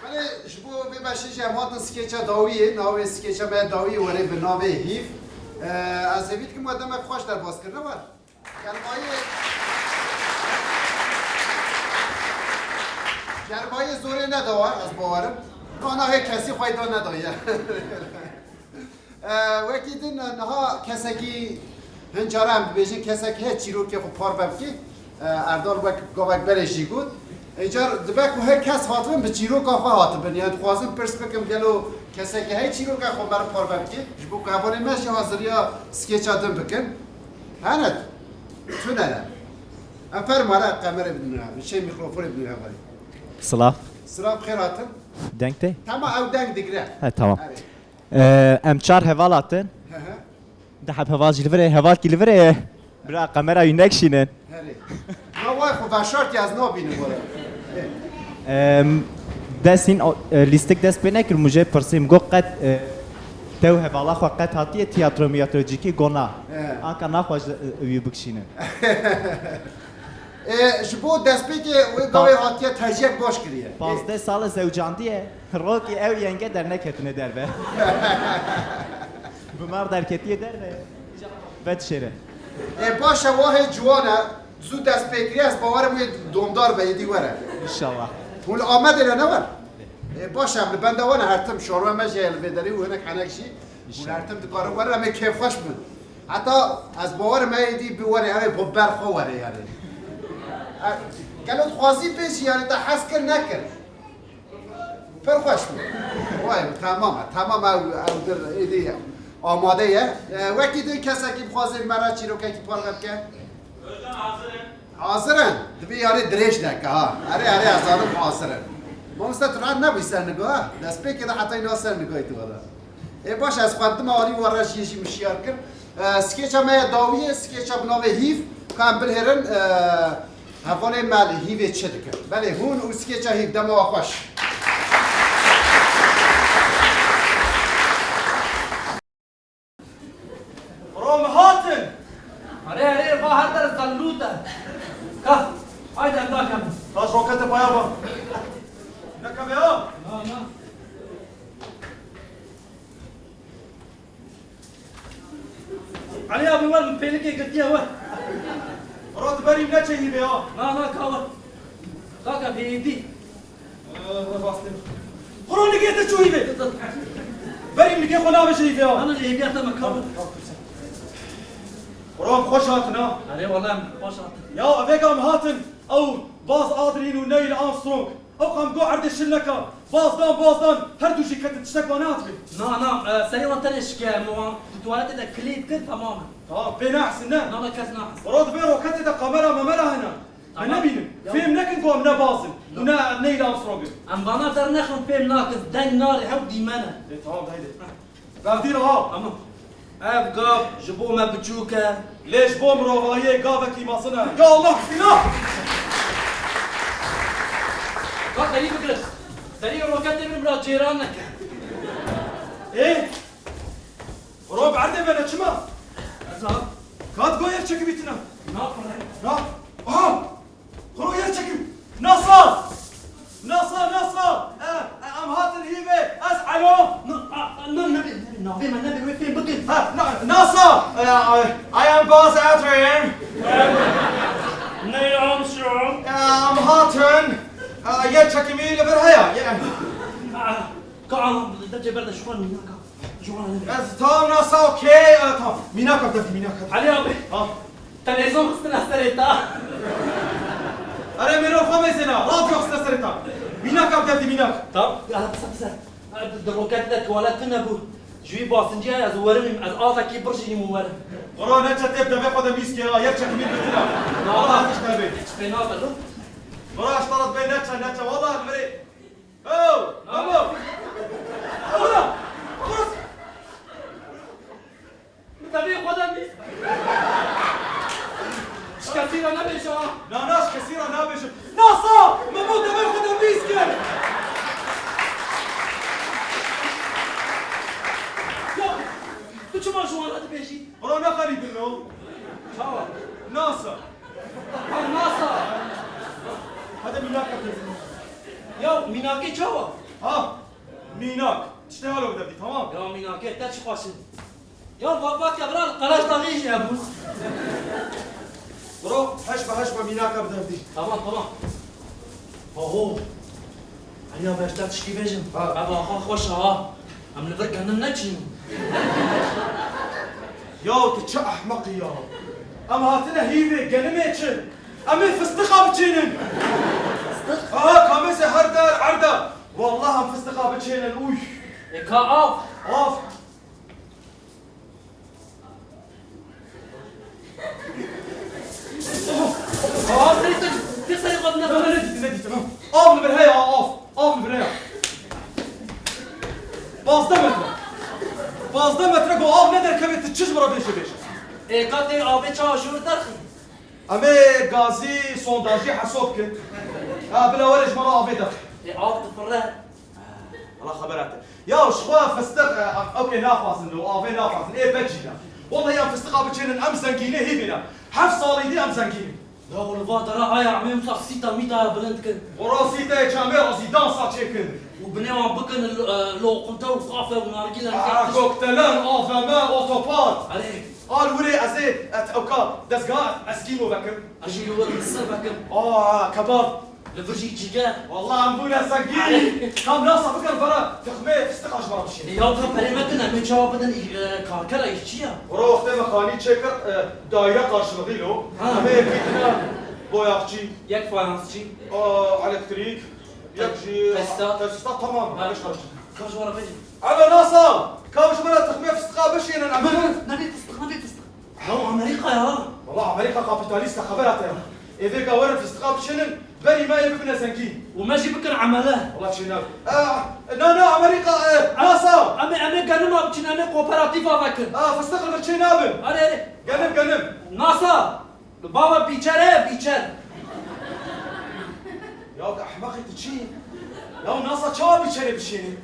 Belê, ji bo vê beşê jî em hatin skeça dawiyê, navê skeça me dawiyê were bi navê Hîv. Eee, ez hêvî dikim we demek xweş derbas kirine we. Germayê, germayê zorê nedawa, ez bawerim. Kana hê kesî xwe da nedaye. E, wekî din, niha kesekî hin cara em dibêjin, kesek heye çîrokê xwe parve bike. E, Erdal wek gavek berê jî got. Încar dibe ku her kes hatibin bi çîroka xwe hatibin. Yani dixwazim pirs bikim, gelo kesekî heye çîroka xwe me re parve bike? Ji bo ku hevalên me jî haziriya skêça din bikin. Hene? Tune ne? Em ferma re qemere bidin, şey, mikrofonê bidin hevalê. Silav. Silav, xêr hatin. Deng tê? Tamam, ew deng digre. He, tamam. Erê. Ee, em çar heval hatin. Hı hı. Di heb heval jî li vir e, hevalkî li vir e. Bira, kamera wî nekişînin. Herê. Na, vay xwe veşartî, ez nabînim were. Em, dest hîn, o, e, lîstik dest pê nekir, min jê pirsî, min got qet, e, tew hevala xwe qet hatiye tiyatro miyatro cîkî, got na. He. Anka naxwaş, e, wî bikişînin. E, ji bo destpêkê wê gavê hatiye teciyek baş kiriye. Pazdeh sal e zewcandiye, rokî ew yenge derneketine derve. Bi mar derketiye derve. Vedişêre. E, baş e, wahê ciwan e, zû dest pê kiriye, ez bawerim wê domdar be, êdî were. İnşallah. Hûn li Amedê re ne wer? E, baş e, em li benda wan e, her tim şaroya me jî heye li vê derê û hinek henek jî. Hûn her tim dikarin werin, em ê kêfxweş bin. Heta ez bawerim, êdî bi were, ew ê bo ber xwe were yani. E, gelo dixwazî bêjî yani, te hez kir nekir? Pir xweş bû. Vay, temam e, temam e, ew, ew dir êdî amade ye. E, wekî din kesekî bixwaze me re çîrokekî parve bike? Özcan, hazir in. Hazir in? Divê yani dirêj neke ha. Erê, erê, ez zanim hazir in. Mamoste, tu rahat nebûyî ser niga, ha? Destpêkê de hetayî na ser nigayî tu vada. Ê baş, ez xwendime alî we re jî, jî min şiyar kir. E, skêça me ya dawî ye, skêça bi navê Hîv, ka em bilhêrin, e, hevalên me li Hîvê çi dikin. Belê, hûn û skêça Hîv, dema we xweş. Rom hatin! Erê, erê, va her der zellût e. Ka, haydi em nakem. Taş rokete paya ba. Nekeve ya. Na, na. Elî abi, wer min pêlikê girtiye, wer. Ro, tu berî neçe Hîvê ha. Na, na, ka wer. Kaka, bêdî. Eh, bastım. Xuro, nigê te çûyî be. Berî nigê xwe navêje Hîvê ha. Ana, Hîvê te me, ka wer. Ro, em xweş hatin ha. Erê, wele em xweş hatin. Ya, evêga em hatin. Ew Buzz Aldrin û Neil Armstrong. Ew qam got erdê şil neka. Baz dan, baz dan. Her du jî ketin, tiştek wan nehatibê. Na, na, e, serê wan tenê şike, em wan di tuwaletê de kilît kir, temam e. Tamam, pê nehsin ne? Na, na, kes nahis. Bro, divê roketê de kamera memera hene. Me nebînin. Fêm nekin ku em ne Baz in û ne Neil Armstrong in. Em vana dernexin, fêm nakin, deng narê, hew dîmen e. Ê, tamam, haydi. Gavdî re ha. Tamam. Ev gav ji bo me biçûk e. Lê ji bo mirovahiyê gavekî mezin e. Ya Allah, bismillah! Ka serî bigirin. Serî roketê min bira cêran neke. Ê? Rob erdê bene çima? Ez ha. Kat go yer çekibî tine. Na, na. Aha! Xuro yer çekim. NASA! NASA, NASA! E, e, em hatin Hîvê. Ez Elo. Na, a, a, na, nebe, nebe, navê me nebe, wê fêm bikin. Ha, na, NASA! E, I, I am Buzz Aldrin. Neil Armstrong. E, em hatin. E, yer çekimî li vir heye. Ye- A, ka, a, de cê berde ji xwe nînaka. Ez tam NASA, okey, e, tam. Mînaka devdî, mînaka. Elî abi. Ha. Televîzyon xistine serê te. Erê, mêro xwe mêzêna. Radyo xistine serê te. Mînaka devdî, mînak. Tam. Ya, qise, qise. Di, di roketê de tuwalet tune bû. Ji wî basincî ye, ez werim, ez avekî birjînim û werim. Xura neçe tê devê xwe de mîskê, ya, yer çekimî girtina. Na, Allah na. Hiç tevê. Hiç pê nabe, lo. Xura, ji te re dibê neçe, neçe. Wala, li vir ê. Ew! Memo! Ola! Kurs! Min devê xwe de mîsk. Ji kesî re nebêje ha. Na, na, ji kesî re nabêjim. NASA! Memo devê xwe de mîsk kir! Ya, tu çima ji wan re dibêjî? Xura, ne xerîbin lo. Çawa? NASA. Ha, NASA. Hadi mînak e. Ya, mînakê çawa? Ha, mînak. Tiştê halo bide bî, tamam? Ya, mînakê te çi xweş in. Ya, va, va, ke bira, qeraş daxî jî hebûn. Bro, heş be heş be mînaka bide hevdî. Tamam, tamam. Aho. Heriya beşta tişkî bêjim. Ha. Ev axa xweş e ha. Em li vir genim neçîn. Ya tu çi ehmeqî ya. Em hatine hîvê genimê çi? Em ê fistiqa biçînin. Fistiq? Aha, kamêsê her der erda. Wallah em fistiqa biçînin. Uy. E ka av? Av. Aa, seyî, seyî, seyî, seyî, seyî, Ne, ne, ne dîtin, ne dîtin, ha? Av li vir heye, av. Av li vir heye. Pazdeh metre. Pazdeh metre ku av nederkeve, tu çi ji min re bêjê bêje. Ê, ka tê avê çawa ji wir derxî? Em ê gazî, sondajî heso bikin. Ha, bila were ji me re avê derxî. Ê, av difire. Wala xebera te. Ya ji xwe fistiq, e, ew kê naxwazin, li avê naxwazin, ê becî ne. Wallahî em fistiqa biçênin, em zengînê hîvî ne. Heft salî dî em zengîn in. Ya li va dera aya em ê wisa sîta mîta ya bilind kin. Wala sîteyê çemê razî dansa çêkin. Û binê wan bikin lo-, e, loqunte û kafe û nargîle. Aa, koktelen, A V M, otopark. Erê. Al wirê ez ê et ewka dezgeha eskîmo vekim. Ez jî li wir li ser vekim. Aa, kebab. Li vir jî cîger. Wallah em bûne zengîn. Kam nasa bikin vera, texmê fistiqa ji me re bişînin. Ya ka perê me din, em ê çawa bidin î-, e, karkera îşçiya? Were wextê me xanî çêkir, e, daire karşılığı lo. Ha. Em ê yekî dine boyakçî. Yek fayansçî. Aa, elektrîk. Yek jî tesisat. Tesisat, tamam. Ha. Beş karışık. Ka ji we re bêjim. Alo nasa, kam ji me re texmê fistiqa bişînin, em Ne, ne, ne bê fistiq, ne bê fistiq. Ya Amerîka ya. Wala Amerîka kapîtalîst e, xebera te ya. Ê vêga werin fistiqa bişînin, berî me ê bibine zengîn. Û me jî bikin emele. Wala çê nabin. E, na, na, Amerîka, e, nasa. Em ê, em ê genima biçin, em ê kooperatîfa vekin. A, fistiq li vir çê nabin. Erê, erê. Genim, genim. Nasa. Baba bîçer e, bîçer. Ya ehmeqî tu çi? Ya nasa çawa bîçerê bişênî?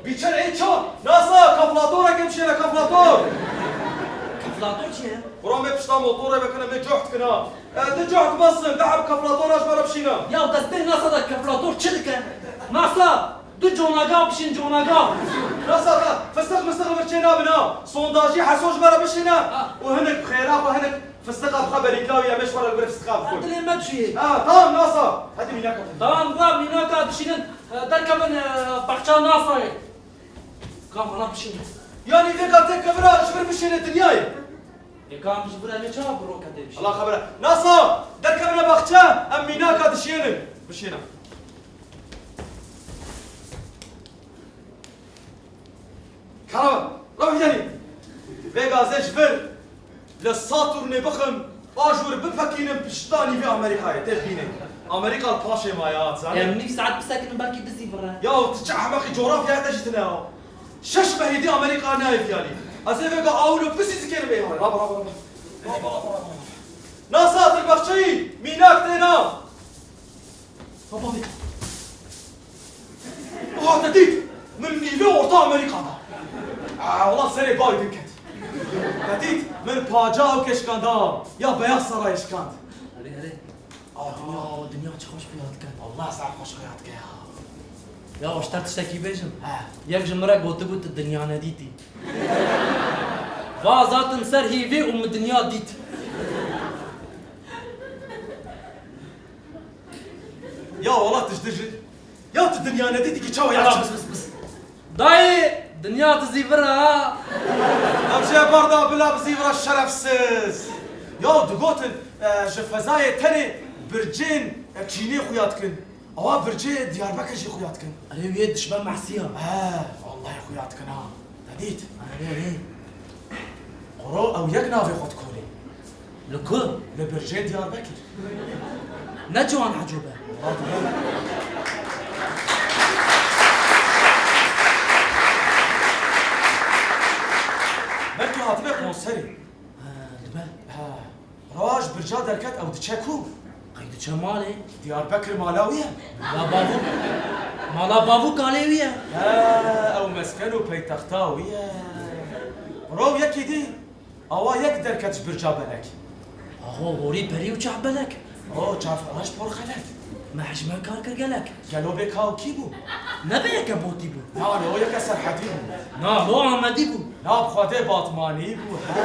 Bîçer ê çawa? Nasa kaflatoreke bişêne, kaflator. Kaflator çi ye? Quran me pişta motorê vekine me coht kina. E, tu coht basin, de heb kaflatora ji me re bişîne. Ya destê nasa da kaflator çi dike? Nasa, du conaga bişîn, conaga. Nasa da, fıstık mıstık li vir çê nabin ha. Sondajî heso ji me re bişîne. Ha. Û hinek xêra xwe hinek Fistiqa bixe berîkawî, em ê ji xwe re li vir fistiqa bixwin. Dilê me çûyê. Ha, tamam, nasa. Hadi mînaka. Tamam, va mînaka dişînin, e, derkevin, e, baxça nasayê. Kamera bişînin. Yanî vêga têkevira ji vir bişêne dinyayê. Ê kam ji vir em ê çawa bi roketê bişînin? Allah xebera. Nasa, derkevine baxça, em mînaka dişênin. Bişêne. Kara, rewh yanî. Vê gazê ji vir li Saturnê bixim, a jûr bipekînim pişta nîvê Amerîkayê, tê bînê. Amerîka li paşê maye, hat zanî. Em nîv saet bisekinin belkî bizîvire. Ya tu çi ehmeqî, coğrafyaya te jî tune ya. Şeş mehî dî Amerîka nayê viyanî. Ez ê vêga awilo pisî zikêrim ê hale. Raba, raba, raba. Raba, raba, raba. Nasa tu baxçeyî, mînak têna. Baba dît. Oha, te dît? Min nîvê orta Amerîka da. Aa, wela serê Biden ket. Te dît? Min paca ew kê şikanda. Ya Beyaz Sarayê şikand. Erê, erê. Aa, dinya. Aa, dinya çi xweş xuya dike. Wallah ser xweş xuya dike ya. Ya, ji te tiştekî bêjim. He. Yek ji min re gotibû tu dinya nedîtî. Va zatim ser hîvê û min dinya dît. Ya wala tu ji dijî. Ya tu dinya nedîtî ki çawa ya. Bıs, bıs, bıs. Dayê, dinya dizîvira ha. Ev jê barda bila bizîvira şerefsiz. Ya digotin, e, ji fezayê tenê bircên, e, Çînê xuya dikin. Awa bircê Diyarbekir jî xuya dikin. Erê wê dişmen mehsiya. He, wallahî xuya dikin ha. Te dît? Erê, erê. Quro ew yek navê xwe dikolê. Li ku? Li bircê Diyarbekir. Ne ciwan hecû be. Belkî hatibe konserê. Ha, dibe. Ha. Roj birca derket ew diçe ku? Qey diçe malê? Diyarbekir mala wî ye. Mala bavûk, mala bavûk kalê wî ye. He, ew mesken û peytexta wî ye. Rov yekî dî, awa yek derket ji birca belek. Aho, horî perî û çav belek. O, çav reş porxelek. Me hejmen kar kir gelek. Gelo bê ka û kî bû? Ne bê yeke Botî bû. Na, lo yeke Serhedî bû. Na, lo Amedî bû. Na, bi Xwedê Batmanî bû. He.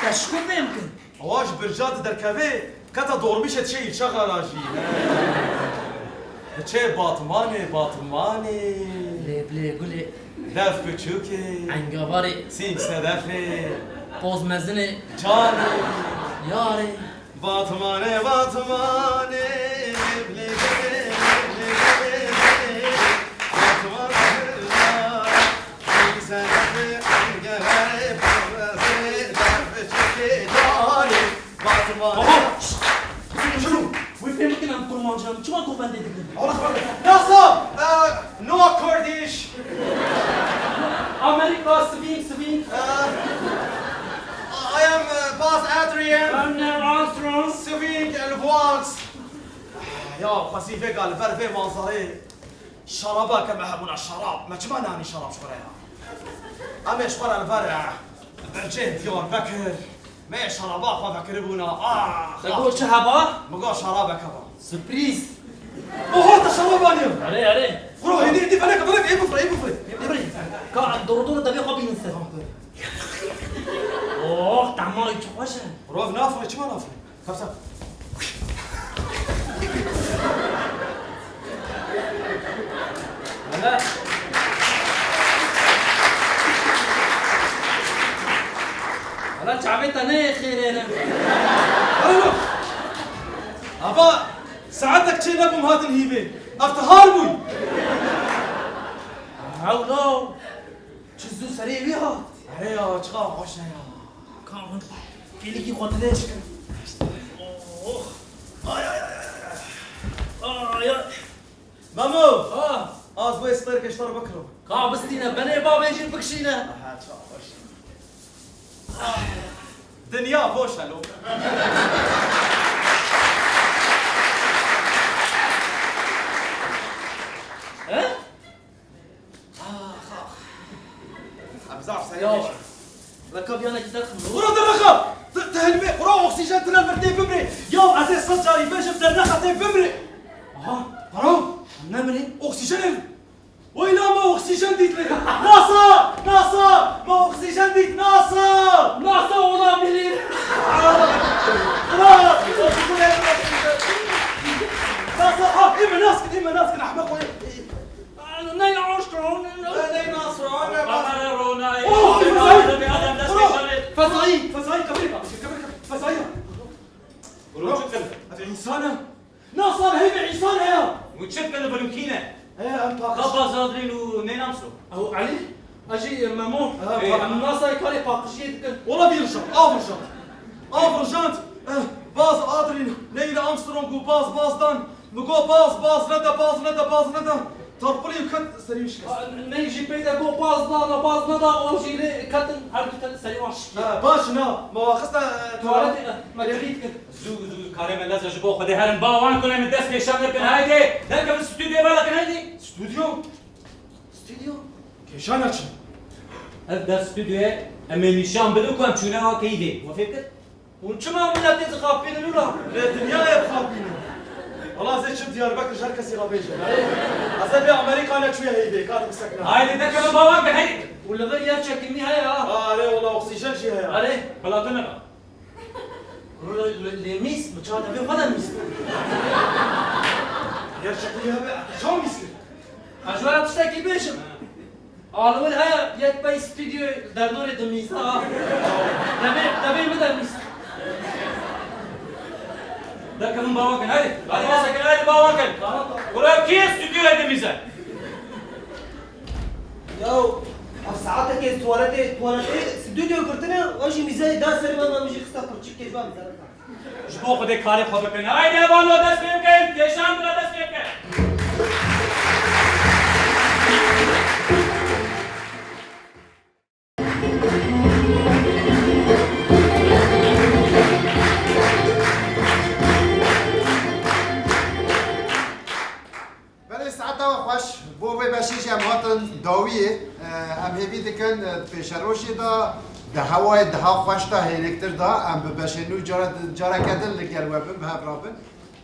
Ez ji ku fêm kin? Awa ji birca di derkevê, keta dormîşê diçe îlçe xerajî. Diçe Batmanê, Batmanê. Lê bilê gulê. Def biçûkê. Engavarê. Sîng sedefê. Poz mezinê. Canê. Yarê. Batmanê, Batmanê, Batmanê, Batmanê, Batmanê. Baba! Şunu! Wê fêm bikin em kurmancî ne, çima govendê dikin? Nasa! E, no Kurdish! Amerika, swing, swing. E, I am, e, Baz Adrian. I'm Neil Armstrong. Swing and waltz. Ya, xwezî vêga li ber vê manzarê şaraba ke me hebûna şarab. Me çima nanî şarab ji xwe re ya? Em ê ji xwe re li ber, e, bercên Diyarbekir. Me şaraba xwe vekiribûna. Ah! Te got çi heba? Min got şarabek heba. Sürprîz. Oho, te şarab aniye. Erê, erê. Bro, hêdî, hêdî, belek, belek, ê bifre, ê bifre. Ê bifre. Ka em doro doro devê xwe bînin ser. Oh, tema wî çi xweş e. Bro, ev nafre, çima nafre? Kapsa. Hala. Hala çavê te ne xêrê ne. Alo. Ava, saetek çê nebûm hatin hîvê. Eftihar bûy. Hewlo. Çi zû serê wî hat. Erê ya, çiqa xweş e ya. Ka min kêlikî xwe dilê şikir. Oh. Ay, ay, ay, ay, ay. Ay, ay. Memo! Ha? Az wê stêrkê ji te re bikirim. Ka bistîne, benê bavê jî bikişîne. Aha, çiqa xweş. Dinya boş e lo. He? Ax, ax. Em zaf serê Ya. Leka viyanekî derxin. Xura dernexa! Te, te hilmê, xura oksîjen tine li vir tê bimrê. Ya ez ê sed carî bêjim dernexa tê bimrê. Aha, para, em nemirê. Oksîjen el. Weyla me oksîjen dît li. NASA! NASA! Me oksîjen dît, NASA! NASA olabilir. Xura! NASA! Ah, ê me nas kin, ê me nas kin, ehmeq wê. Neil Armstrong. Neil Armstrong. Kamera ronayî. Oh, fezayî. Fezayî. Fezayî, kamera. Kamera, kamera. Fezayî. Bro, çi kir? Ev însan e. NASA heyvê însan e ya. Hûn çi dikin li vir û kî ne? He, em paqij. Ka Baz Adrian û Neil Armstrong. Ew Elî, ez jî Memo. Ha, Ê. Em NASA karê paqijiyê dikin. Wala vî rijand, av rijand. Av rijand. Eh, Baz Adrian, Neil Armstrong û Baz, Baz dan. Min got, "Baz, baz nede, baz nede, baz nede." Tarpilî û ket serî wî şikest. A, ney jî pey de got, "Baz nada, baz neda." Wan jî lê ketin, her du te serî wan şikî. Ha, baş na, me wa xiste, e, tuwaletê, e, me kirît kir. Zû, zû, karê me lez e, ji bo Xwedê herin ba wan ku em dest kêşan nekin, haydi. Derkevin stûdyoyê bala kin, haydi. Stûdyo? Stûdyo? Kêşana çi? Ev der stûdyoyê, em ê nîşan bidin ku em çûne ha keyvê. We fêm kir? Hûn çima miletê dixapînin wila? Lê dinyayê dixapînin. Wala ez ê çim Diyarbekir ji her kesî re bêjim. Ez ê bê Amerîka neçûye heyvê, ka dibisekine. Haydi derkevin ba wan kin, hey! Û li vir yer çekimî heye ha. Ha, erê, wala oksîjen jî heye. Erê. Bila tu neba. Lê, lê, lê mîs, bi çawa devê xwe de mîs? Yer çekimî hebe, çawa mîs kir? Ez ji we re tiştekî bêjim. Alwil heye, yek pey stûdyoyê derdorê dimîze ha. Devê, devê min demîst. Derkevin ba wan kin, hadi. Hadi, nesekin, hadi ba wan kin. Tamam, tamam. Kuro, kî ye stûdyoyê dimîze? Yaw, ev saetekê tuwaletê, tuwaletê stûdyo girtine, wan jî mîzeyê da ser me, me jî xiste pirçikê ji me mîze. Ji bo Xwedê karê xwe bikin. Haydi, hevalno, dest pê bikin. Kêşan bila dest pê bikin. Belê, saeta we xweş. Bo vê beşê jî em hatin dawiyê. Em hêvî dikin, di pêşerojê de, di hewayê daha xweş de hêniktir de, em bi beşê nû cara, careke din li gel we bin, bi hev re bin.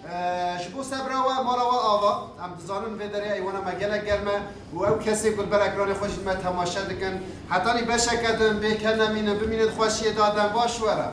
Ee, ji bo sebra we, mala we ava. Em dizanin vê derê eywana me gelek germ e û ew kesê ku li ber ekranê xwe jî me temaşe dikin. Hetanî beşeke din bê ke nemînin, bimînin di xweşiyê de, dem baş were.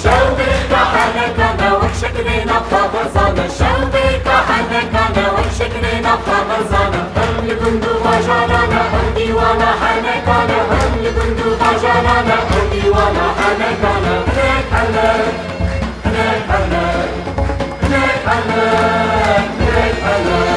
Şewbêrka henekane wek şeklê navxa xwe zane, şewbêrka henekane wek şeklê navxa xwe zane. Hem li gund û bajarane, hem dîwana henekane, hem li gund û bajarane, hem dîwana henekane. Hinek henek, hinek henek, hinek henek, hinek henek.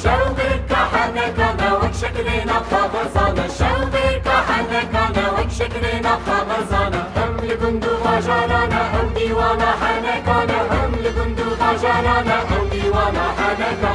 Şewbêrka henekane wek şeklê navxa xwe zane, şewbêrka henekane wek şeklê navxa xwe zane. Hem li gund û bajarane ew dîwana henekane, hem li gund û bajarane ew dîwana henekane.